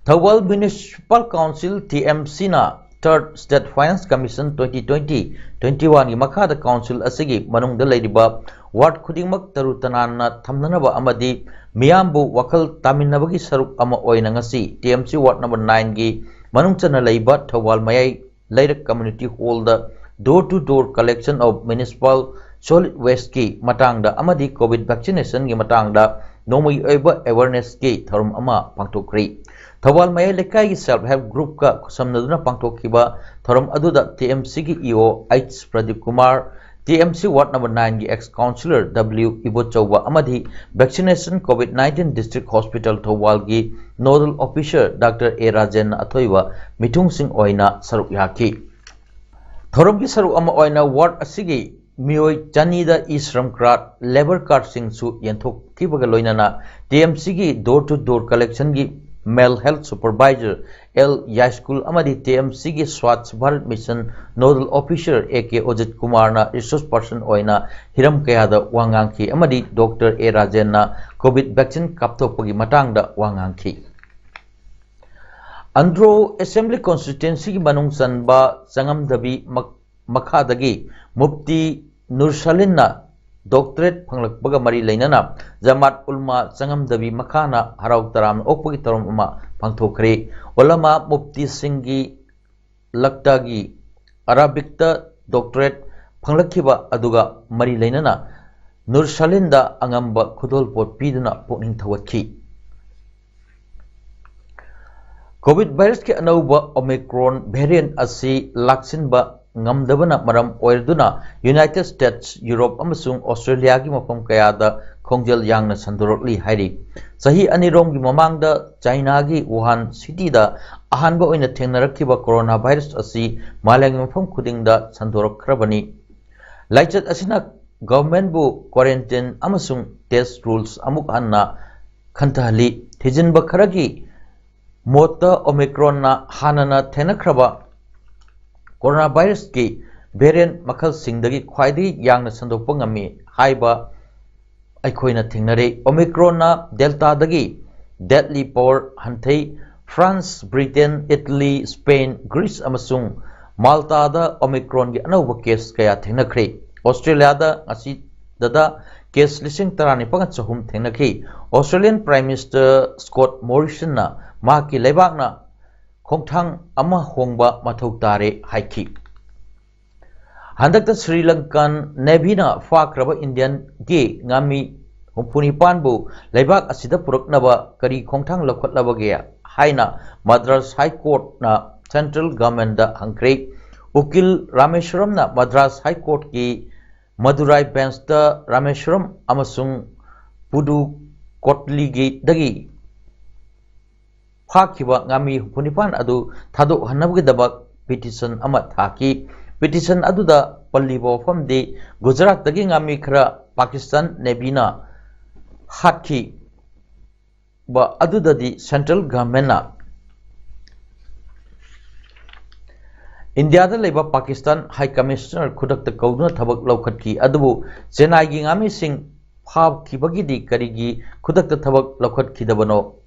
Thoubal municipal council, T M ꯁꯤꯅ Third State Finance Commission twenty twenty twenty-one ꯒꯤ ꯃꯈꯥꯗ ꯀꯥꯎꯟꯁꯤꯜ ꯑꯁꯤꯒꯤ ꯃꯅꯨꯡꯗ ꯂꯩꯔꯤꯕ ꯋꯥꯔꯗ ꯈꯨꯗꯤꯡꯃꯛ ꯇꯔꯨ ꯇꯅꯥꯟꯅ ꯊꯝꯅꯅꯕ ꯑꯃꯗꯤ ꯃꯤꯌꯥꯝꯕꯨ ꯋꯥꯈꯜ ꯇꯥꯃꯤꯟꯅꯕꯒꯤ ꯁꯔꯨꯛ ꯑꯃ ꯑꯣꯏꯅ ꯉꯁꯤ T M C ward number ꯅꯥꯏꯟꯒꯤ ꯃꯅꯨꯡ ꯆꯟꯅ ꯂꯩꯕ ꯊꯧꯕꯥꯜ ꯃꯌꯥꯏ ꯂꯩꯔꯛ ꯀꯝꯃ꯭ꯌꯨꯅꯤꯇꯤ ꯍꯣꯜꯗ door to door collection of municipal solid waste ꯀꯤ ꯃꯇꯥꯡꯗ ꯑꯃꯗꯤ ꯀꯣꯚꯤꯗ ꯚꯦꯛꯁꯤꯅꯦꯁꯟꯒꯤ ꯃꯇꯥꯡꯗ ꯅꯣꯡꯃꯒꯤ ꯑꯣꯏꯕ ꯑꯦꯋꯦꯔꯅꯦꯁꯀꯤ ꯊꯧꯔꯝ ꯑꯃ ꯄꯥꯡꯊꯣꯛꯈ꯭ꯔꯦ꯫ ꯊꯧꯕꯥꯜ ꯃꯌꯥꯏ ꯂꯩꯀꯥꯏꯒꯤ Self Help Groupꯀ ꯈꯨꯠꯁꯝꯅꯗꯨꯅ ꯄꯥꯡꯊꯣꯛꯈꯤꯕ ꯊꯧꯔꯝ ꯑꯗꯨꯗ TMCꯒꯤ EO H Pradeep Kumar, TMC Ward number nineꯒꯤ ex councillor W Ibochouba ꯑꯃꯗꯤ Vaccination COVID nineteen District Hospital ꯊꯧꯕꯥꯜꯒꯤ Nodal Officer Doctor A ꯔꯥꯖꯦꯟꯅ ꯑꯊꯣꯏꯕ ꯃꯤꯊꯨꯡꯁꯤꯡ ꯑꯣꯏꯅ ꯁꯔꯨꯛ ꯌꯥꯈꯤ꯫ ꯊꯧꯔꯝꯒꯤ ꯁꯔꯨꯛ ꯑꯃ ꯑꯣꯏꯅ ward ꯑꯁꯤꯒꯤ ꯃꯤꯑꯣꯏ ꯆꯅꯤꯗ e-shram card, labour cardꯁꯤꯡꯁꯨ ꯌꯦꯟꯊꯣꯛꯈꯤꯕꯒ ꯂꯣꯏꯅꯅ TMCꯒꯤ door to door collectionꯒꯤ Male Health Supervisor L ꯌꯥꯏꯁ꯭ꯀꯨꯜ ꯑꯃꯗꯤ TMCꯒꯤ Swachh Bharat Mission Nodal Officer A K ꯑꯣꯖꯤꯠ ꯀꯨꯃꯥꯔꯅ resource person ꯑꯣꯏꯅ ꯍꯤꯔꯝ ꯀꯌꯥꯗ ꯋꯥ ꯉꯥꯡꯈꯤ ꯑꯃꯗꯤ Doctor A ꯔꯥꯖꯦꯟꯅ COVID vaccine ꯀꯥꯞꯊꯣꯛꯄꯒꯤ ꯃꯇꯥꯡꯗ ꯋꯥ ꯉꯥꯡꯈꯤ꯫ ꯑꯟꯗ꯭ꯔꯣ Assembly Constituencyꯒꯤ ꯃꯅꯨꯡ ꯆꯟꯕ ꯆꯉꯝꯗꯕꯤ ꯃꯛ-, ꯃꯈꯥꯗꯒꯤ ꯃꯨꯐꯇꯤ ꯅꯨꯔꯁꯂꯤꯟꯅ doctorate ꯐꯪꯂꯛꯄꯒ ꯃꯔꯤ ꯂꯩꯅꯅ ꯖꯃꯥꯠ ꯎꯜꯃꯥ ꯆꯉꯝꯗꯕꯤ ꯃꯈꯥꯅ ꯍꯔꯥꯎ ꯇꯔꯥꯝꯅ ꯑꯣꯛꯄꯒꯤ ꯊꯧꯔꯝ ꯑꯃ ꯄꯥꯡꯊꯣꯛꯈ꯭ꯔꯦ꯫ ꯎꯂꯃꯥ ꯃꯨꯐꯇꯤꯁꯤꯡꯒꯤ ꯂꯛꯇꯒꯤ ꯑꯔꯥꯕꯤꯛꯇ doctorate ꯐꯪꯂꯛꯈꯤꯕ ꯑꯗꯨꯒ ꯃꯔꯤ ꯂꯩꯅꯅ ꯅꯨꯔꯁꯂꯤꯟꯗ ꯑꯉꯝꯕ ꯈꯨꯗꯣꯜꯄꯣꯠ ꯄꯤꯗꯨꯅ ꯄꯨꯛꯅꯤꯡ ꯊꯧꯒꯠꯈꯤ꯫ COVID virusꯀꯤ ꯑꯅꯧꯕ Omicron variant ꯑꯁꯤ ꯂꯥꯛꯁꯤꯟꯕ ꯉꯝꯗꯕꯅ ꯃꯔꯝ ꯑꯣꯏꯔꯗꯨꯅ United States, Europe ꯑꯃꯁꯨꯡ Australiaꯒꯤ ꯃꯐꯝ ꯀꯌꯥꯗ ꯈꯣꯡꯖꯦꯜ ꯌꯥꯡꯅ ꯁꯟꯗꯣꯔꯛꯂꯤ ꯍꯥꯏꯔꯤ꯫ ꯆꯍꯤ ꯑꯅꯤꯔꯣꯝꯒꯤ ꯃꯃꯥꯡꯗ Chinaꯒꯤ Wuhan cityꯗ ꯑꯍꯥꯟꯕ ꯑꯣꯏꯅ ꯊꯦꯡꯅꯔꯛꯈꯤꯕ coronavirus ꯑꯁꯤ ꯃꯥꯂꯦꯝꯒꯤ ꯃꯐꯝ ꯈꯨꯗꯤꯡꯗ ꯁꯟꯗꯣꯔꯛꯈ꯭ꯔꯕꯅꯤ꯫ ꯂꯥꯏꯆꯠ ꯑꯁꯤꯅ governmentꯕꯨ quarantine ꯑꯃꯁꯨꯡ test rules ꯑꯃꯨꯛ ꯍꯟꯅ ꯈꯟꯊꯍꯜꯂꯤ꯫ ꯊꯤꯖꯤꯟꯕ ꯈꯔꯒꯤ ꯃꯣꯠꯇ Omicronꯅ ꯍꯥꯟꯅꯅ ꯊꯦꯡꯅꯈ꯭ꯔꯕ coronavirusꯀꯤ variant ꯃꯈꯜꯁꯤꯡꯗꯒꯤ ꯈ꯭ꯋꯥꯏꯗꯒꯤ ꯌꯥꯡꯅ ꯁꯟꯗꯣꯛꯄ ꯉꯝꯃꯤ ꯍꯥꯏꯕ ꯑꯩꯈꯣꯏꯅ ꯊꯦꯡꯅꯔꯦ꯫ Omicronꯅ Deltaꯗꯒꯤ deadly power ꯍꯟꯊꯩ꯫ France, Britain, Italy, Spain, Greece ꯑꯃꯁꯨꯡ Maltaꯗ Omicronꯒꯤ ꯑꯅꯧꯕ case ꯀꯌꯥ ꯊꯦꯡꯅꯈ꯭ꯔꯦ꯫ Australiaꯗ ꯉꯁꯤꯗꯗ case ꯂꯤꯁꯤꯡ ꯇꯔꯥꯅꯤꯄꯥꯜ ꯆꯍꯨꯝ ꯊꯦꯡꯅꯈꯤ꯫ Australian Prime Minister Scott Morrisonꯅ ꯃꯍꯥꯛꯀꯤ ꯂꯩꯕꯥꯛꯅ ꯈꯣꯡꯊꯥꯡ ꯑꯃ ꯍꯣꯡꯕ ꯃꯊꯧ ꯇꯥꯔꯦ ꯍꯥꯏꯈꯤ꯫ ꯍꯟꯗꯛꯇ Sri Lankan Navyꯅ ꯐꯥꯈ꯭ꯔꯕ Indianꯒꯤ ꯉꯥꯃꯤ ꯍꯨꯝꯐꯨ ꯅꯤꯄꯥꯟꯕꯨ ꯂꯩꯕꯥꯛ ꯑꯁꯤꯗ ꯄꯨꯔꯛꯅꯕ ꯀꯔꯤ ꯈꯣꯡꯊꯥꯡ ꯂꯧꯈꯠꯂꯕꯒꯦ ꯍꯥꯏꯅ ꯃꯗ꯭ꯔꯥꯁ ꯍꯥꯏ ꯀꯣꯔꯠꯅ ꯁꯦꯟꯇ꯭ꯔꯦꯜ ꯒꯚꯔꯟꯃꯦꯟꯗ ꯍꯪꯈ꯭ꯔꯦ꯫ ꯎꯀꯤꯜ ꯔꯥꯃꯦꯁ꯭ꯋꯔꯝꯅ ꯃꯗ꯭ꯔꯥꯁ ꯍꯥꯏ ꯀꯣꯔꯠꯀꯤ ꯃꯗꯨꯔꯥꯏ ꯕꯦꯟꯁꯇ ꯔꯥꯃꯦꯁ꯭ꯋꯔꯝ ꯑꯃꯁꯨꯡ ꯄꯨꯗꯨꯀꯣꯠꯂꯤꯒꯤꯗꯒꯤ ꯐꯥꯈꯤꯕ ꯉꯥꯃꯤ ꯍꯨꯝꯐꯨ ꯅꯤꯄꯥꯟ ꯑꯗꯨ ꯊꯥꯗꯣꯛꯍꯟꯅꯕꯒꯤꯗꯃꯛ ꯄꯤꯇꯤꯁꯟ ꯑꯃ ꯊꯥꯈꯤ꯫ ꯄꯤꯇꯤꯁꯟ ꯑꯗꯨꯗ ꯄꯜꯂꯤꯕ ꯋꯥꯐꯝꯗꯤ ꯒꯨꯖꯔꯥꯠꯇꯒꯤ ꯉꯥꯃꯤ ꯈꯔ ꯄꯥꯀꯤꯁꯇꯥꯟ ꯅꯦꯚꯤꯅ ꯍꯥꯠꯈꯤꯕ ꯑꯗꯨꯗꯗꯤ ꯁꯦꯟꯇ꯭ꯔꯦꯜ ꯒꯚꯔꯟꯃꯦꯟꯠꯅ ꯏꯟꯗꯤꯌꯥꯗ ꯂꯩꯕ ꯄꯥꯀꯤꯁꯇꯥꯟ ꯍꯥꯏ ꯀꯃꯤꯁꯅꯔ ꯈꯨꯗꯛꯇ ꯀꯧꯗꯨꯅ ꯊꯕꯛ ꯂꯧꯈꯠꯈꯤ, ꯑꯗꯨꯕꯨ ꯆꯦꯟꯅꯥꯏꯒꯤ ꯉꯥꯃꯤꯁꯤꯡ ꯐꯥꯈꯤꯕꯒꯤꯗꯤ ꯀꯔꯤꯒꯤ ꯈꯨꯗꯛꯇ ꯊꯕꯛ ꯂꯧꯈꯠꯈꯤꯗꯕꯅꯣ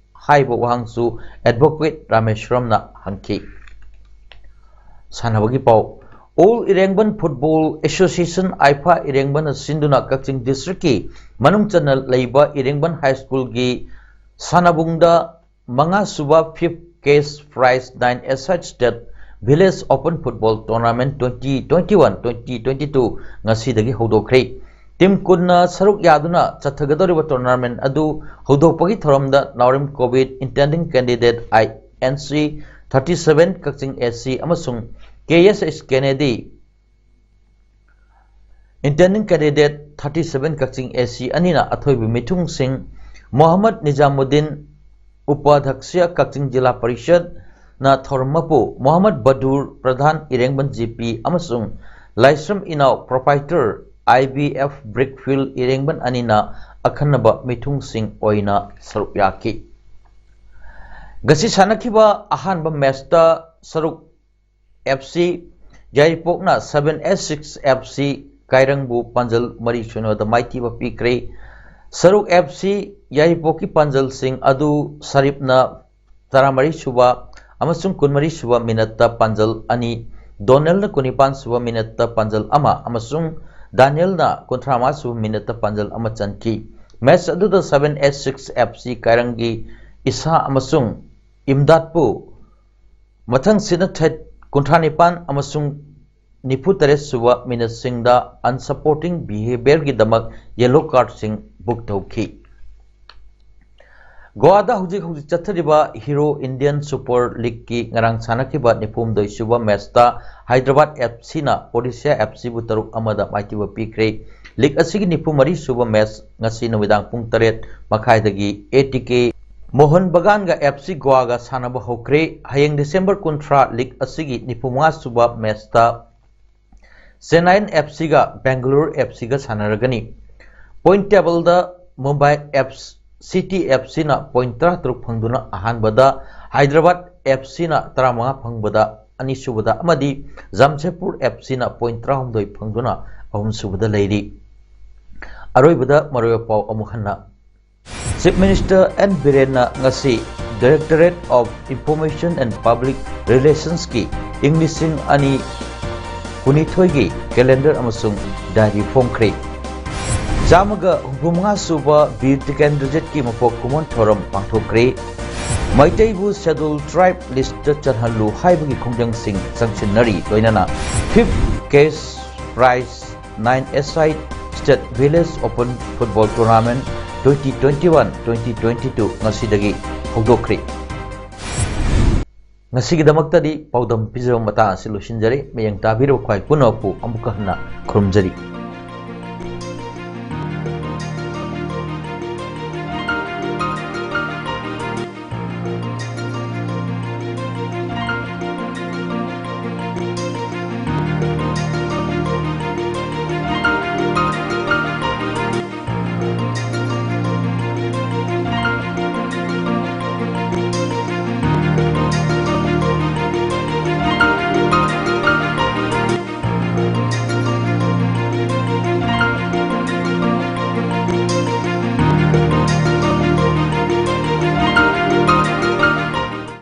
ꯍꯥꯏꯕ ꯋꯥꯍꯪꯁꯨ ꯑꯦꯗꯚꯣꯀꯦꯠ ꯔꯥꯃꯦꯁ꯭ꯋꯔꯝꯅ ꯍꯪꯈꯤ꯫ ꯁꯥꯟꯅꯕꯒꯤ ꯄꯥꯎ꯫ All Irengban football association, AIFA, ꯏꯔꯦꯡꯕꯟꯅ ꯁꯤꯟꯗꯨꯅ ꯀꯛꯆꯤꯡ ꯗꯤꯁꯇ꯭ꯔꯤꯛꯀꯤ ꯃꯅꯨꯡ ꯆꯟꯅ ꯂꯩꯕ ꯏꯔꯦꯡꯕꯟ ꯍꯥꯏ ꯁ꯭ꯀꯨꯜꯒꯤ ꯁꯥꯟꯅꯕꯨꯡꯗ ꯃꯉꯥꯁꯨꯕ fifth cash prize nine a side state village open football tournament twenty twenty one, twenty twenty two ꯉꯁꯤꯗꯒꯤ ꯍꯧꯗꯣꯛꯈ꯭ꯔꯦ꯫ ꯇꯤꯝ ꯀꯨꯟꯅ ꯁꯔꯨꯛ ꯌꯥꯗꯨꯅ ꯆꯠꯊꯒꯗꯧꯔꯤꯕ ꯇꯣꯔꯅꯥꯃꯦꯟꯠ ꯑꯗꯨ ꯍꯧꯗꯣꯛꯄꯒꯤ ꯊꯧꯔꯝꯗ ꯅꯥꯎꯔꯦꯝ ꯀꯣꯚꯤꯠ, ꯏꯟꯇꯦꯟꯗꯤꯡ ꯀꯦꯟꯗꯤꯗꯦꯠ ꯑꯥꯏ ꯑꯦꯟ ꯁꯤ ꯊꯥꯔꯇꯤ ꯁꯚꯦꯟ ꯀꯛꯆꯤꯡ ꯑꯦ ꯁꯤ ꯑꯃꯁꯨꯡ ꯀꯦ ꯑꯦꯁ H ꯀꯦꯅꯦꯗꯤ, intending candidate thirty seven ꯀꯛꯆꯤꯡ ꯑꯦ ꯁꯤ ꯑꯅꯤꯅ ꯑꯊꯣꯏꯕ ꯃꯤꯊꯨꯡꯁꯤꯡ ꯃꯣꯍꯝꯃꯗ ꯅꯤꯖꯥꯃꯨꯗꯤꯟ, ꯎꯄꯥꯙ꯭ꯌꯛꯁ ꯀꯛꯆꯤꯡ ꯖꯤꯂꯥ ꯄꯔꯤꯁꯠꯅ ꯊꯧꯔꯝ ꯃꯄꯨ ꯃꯣꯍꯝꯃꯗ ꯕꯗꯨꯔ, ꯄ꯭ꯔꯙꯥꯟ ꯏꯔꯦꯡꯕꯟ ꯖꯤ ꯄꯤ ꯑꯃꯁꯨꯡ ꯂꯥꯏꯁ꯭ꯔꯝ ꯏꯅꯥꯎ, ꯄ꯭ꯔꯣꯄꯥꯏꯇꯔ ꯑꯥꯏ ꯕꯤ ꯑꯦꯐ ꯕ꯭ꯔꯤꯛꯐꯤꯜꯗ ꯏꯔꯦꯡꯕꯟ ꯑꯅꯤꯅ ꯑꯈꯟꯅꯕ ꯃꯤꯊꯨꯡꯁꯤꯡ ꯑꯣꯏꯅ ꯁꯔꯨꯛ ꯌꯥꯈꯤ꯫ ꯉꯁꯤ ꯁꯥꯟꯅꯈꯤꯕ ꯑꯍꯥꯟꯕ ꯃꯦꯆꯇ ꯁꯔꯨꯛ ꯑꯦꯐ ꯁꯤ ꯌꯥꯏꯔꯤꯄꯣꯛꯅ ꯁꯚꯦꯟ ꯑꯦꯁ ꯁꯤꯛꯁ ꯑꯦꯐ ꯁꯤ ꯀꯥꯏꯔꯪꯕꯨ ꯄꯥꯟꯖꯜ ꯃꯔꯤ ꯁꯤꯅꯣꯗ ꯃꯥꯏꯊꯤꯕ ꯄꯤꯈ꯭ꯔꯦ꯫ ꯁꯔꯨꯛ ꯑꯦꯐ ꯁꯤ ꯌꯥꯏꯔꯤꯄꯣꯛꯀꯤ ꯄꯥꯟꯖꯜꯁꯤꯡ ꯑꯗꯨ ꯁꯔꯤꯞꯅ ꯇꯔꯥꯃꯔꯤ ꯁꯨꯕ ꯑꯃꯁꯨꯡ ꯀꯨꯟꯃꯔꯤ ꯁꯨꯕ ꯃꯤꯅꯠꯇ ꯄꯥꯟꯖꯜ ꯑꯅꯤ, ꯗꯣꯅꯦꯜꯅ ꯀꯨꯟꯅꯤꯄꯥꯟ ꯁꯨꯕ ꯃꯤꯅꯠꯇ ꯄꯥꯟꯖꯜ ꯑꯃ ꯑꯃꯁꯨꯡ ꯗꯥꯅꯤꯌꯦꯜꯅ ꯀꯨꯟꯊ꯭ꯔꯥ ꯃꯉꯥ ꯁꯨꯕ ꯃꯤꯅꯠꯇ ꯄꯥꯟꯖꯜ ꯑꯃ ꯆꯟꯈꯤ꯫ ꯃꯦꯆ ꯑꯗꯨꯗ ꯁꯚꯦꯟ ꯑꯦꯁ ꯁꯤꯛꯁ ꯑꯦꯐ ꯁꯤ ꯀꯥꯏꯔꯪꯒꯤ ꯏꯁꯥ ꯑꯃꯁꯨꯡ ꯏꯝꯗꯥꯠꯄꯨ ꯃꯊꯪꯁꯤꯠꯅ ꯊꯦꯠ ꯀꯨꯟꯊ꯭ꯔꯥ ꯅꯤꯄꯥꯟ ꯑꯃꯁꯨꯡ ꯅꯤꯐꯨ ꯇꯔꯦꯠ ꯁꯨꯕ ꯃꯤꯅꯠꯁꯤꯡꯗ unsupporting behaviourꯒꯤꯗꯃꯛ ꯌꯦꯜꯂꯣ ꯀꯥꯔꯗꯁꯤꯡ ꯕꯨꯛ ꯇꯧꯈꯤ꯫ ꯒꯣꯋꯥꯗ ꯍꯧꯖꯤꯛ ꯍꯧꯖꯤꯛ ꯆꯠꯊꯔꯤꯕ ꯍꯤꯔꯣ ꯏꯟꯗꯤꯌꯟ ꯁꯨꯄꯔ ꯂꯤꯒꯀꯤ ꯉꯔꯥꯡ ꯁꯥꯟꯅꯈꯤꯕ ꯅꯤꯐꯨꯍꯨꯝꯗꯣꯏ ꯁꯨꯕ ꯃꯦꯠꯆꯇ ꯍꯥꯏꯗ꯭ꯔꯕꯥꯗ ꯑꯦꯐ ꯁꯤꯅ ꯑꯣꯗꯤꯁꯥ ꯑꯦꯐ ꯁꯤꯕꯨ ꯇꯔꯨꯛ ꯑꯃꯗ ꯃꯥꯏꯊꯤꯕ ꯄꯤꯈ꯭ꯔꯦ꯫ ꯂꯤꯒ ꯑꯁꯤꯒꯤ ꯅꯤꯐꯨ ꯃꯔꯤ ꯁꯨꯕ ꯃꯦꯠꯆ ꯉꯁꯤ ꯅꯨꯃꯤꯗꯥꯡ ꯄꯨꯡ ꯇꯔꯦꯠ ꯃꯈꯥꯏꯗꯒꯤ ꯑꯦ ꯇꯤ ꯀꯦ ꯃꯣꯍꯟ ꯕꯒꯥꯟꯒ ꯑꯦꯐ ꯁꯤ ꯒꯣꯋꯥꯒ ꯁꯥꯟꯅꯕ ꯍꯧꯈ꯭ꯔꯦ꯫ ꯍꯌꯦꯡ ꯗꯤꯁꯦꯝꯕꯔ ꯀꯨꯟꯊ꯭ꯔꯥ ꯂꯤꯒ ꯑꯁꯤꯒꯤ ꯅꯤꯐꯨ ꯃꯉꯥ ꯁꯨꯕ ꯃꯦꯠꯆꯇ ꯆꯦꯟꯅꯥꯏꯟ ꯑꯦꯐ ꯁꯤꯒ ꯕꯦꯡꯒꯂꯨꯔꯨ ꯑꯦꯐ ꯁꯤꯒ ꯁꯥꯟꯅꯔꯒꯅꯤ꯫ ꯄꯣꯏꯟ ꯇꯦꯕꯜꯗ ꯃꯨꯝꯕꯥꯏ ꯑꯦꯐ ꯁꯤꯇꯤ ꯑꯦꯐ ꯁꯤꯅ ꯄꯣꯏꯟ ꯇꯔꯥꯇꯔꯨꯛ ꯐꯪꯗꯨꯅ ꯑꯍꯥꯟꯕꯗ, ꯍꯥꯏꯗ꯭ꯔꯕꯥꯗ ꯑꯦꯐ ꯁꯤꯅ ꯇꯔꯥꯃꯉꯥ ꯐꯪꯕꯗ ꯑꯅꯤꯁꯨꯕꯗ ꯑꯃꯗꯤ ꯖꯥꯝꯁꯦꯗꯄꯨꯔ ꯑꯦꯐ ꯁꯤꯅ ꯄꯣꯏꯟ ꯇꯔꯥꯍꯨꯝꯗꯣꯏ ꯐꯪꯗꯨꯅ ꯑꯍꯨꯝꯁꯨꯕꯗ ꯂꯩꯔꯤ꯫ ꯑꯔꯣꯏꯕꯗ ꯃꯔꯨꯑꯣꯏꯕ ꯄꯥꯎ ꯑꯃꯨꯛ ꯍꯟꯅ꯫ ꯆꯤꯐ ꯃꯤꯅꯤꯁꯇꯔ ꯑꯦꯟ ꯕꯤꯔꯦꯟꯅ ꯉꯁꯤ Directorate of Information and Public Relationsꯀꯤ ꯏꯪ ꯂꯤꯁꯤꯡ ꯑꯅꯤ ꯀꯨꯟꯅꯤꯊꯣꯏꯒꯤ ꯀꯦꯂꯦꯟꯗꯔ ꯑꯃꯁꯨꯡ ꯗꯥꯏꯔꯤ ꯐꯣꯡꯈ꯭ꯔꯦ꯫ ꯆꯥꯝꯃꯒ ꯍꯨꯝꯐꯨꯃꯉꯥ ꯁꯨꯕ ꯕꯤꯔ ꯇꯤꯀꯦꯟꯗ꯭ꯔꯖꯤꯠꯀꯤ ꯃꯄꯣꯛ ꯀꯨꯝꯑꯣꯟ ꯊꯧꯔꯝ ꯄꯥꯡꯊꯣꯛꯈ꯭ꯔꯦ꯫ ꯃꯩꯇꯩꯕꯨ ꯁꯦꯗꯨꯜ ꯇ꯭ꯔꯥꯏꯕ ꯂꯤꯁꯇ ꯆꯜꯍꯜꯂꯨ ꯍꯥꯏꯕꯒꯤ ꯈꯣꯡꯖꯪꯁꯤꯡ ꯆꯪꯁꯤꯟꯅꯔꯤ, ꯂꯣꯏꯅꯅ ꯐꯤꯐ ꯀꯦꯁ ꯄ꯭ꯔꯥꯏꯖ ꯅꯥꯏꯟ ꯑꯦꯁ ꯑꯥꯏ state village open football tournament twenty twenty one, twenty twenty two ꯉꯁꯤꯗꯒꯤ ꯍꯧꯗꯣꯛꯈ꯭ꯔꯦ꯫ ꯉꯁꯤꯒꯤꯗꯃꯛꯇꯗꯤ ꯄꯥꯎꯗꯝ ꯄꯤꯖꯕ ꯃꯇꯥꯡ ꯑꯁꯤ ꯂꯣꯏꯁꯤꯟꯖꯔꯦ꯫ ꯃꯌꯦꯡ ꯇꯥꯕꯤꯔꯕ ꯈ꯭ꯋꯥꯏ ꯄꯨꯝꯅꯃꯛꯄꯨ ꯑꯃꯨꯛꯀ ꯍꯟꯅ ꯈꯨꯔꯨꯝꯖꯔꯤ꯫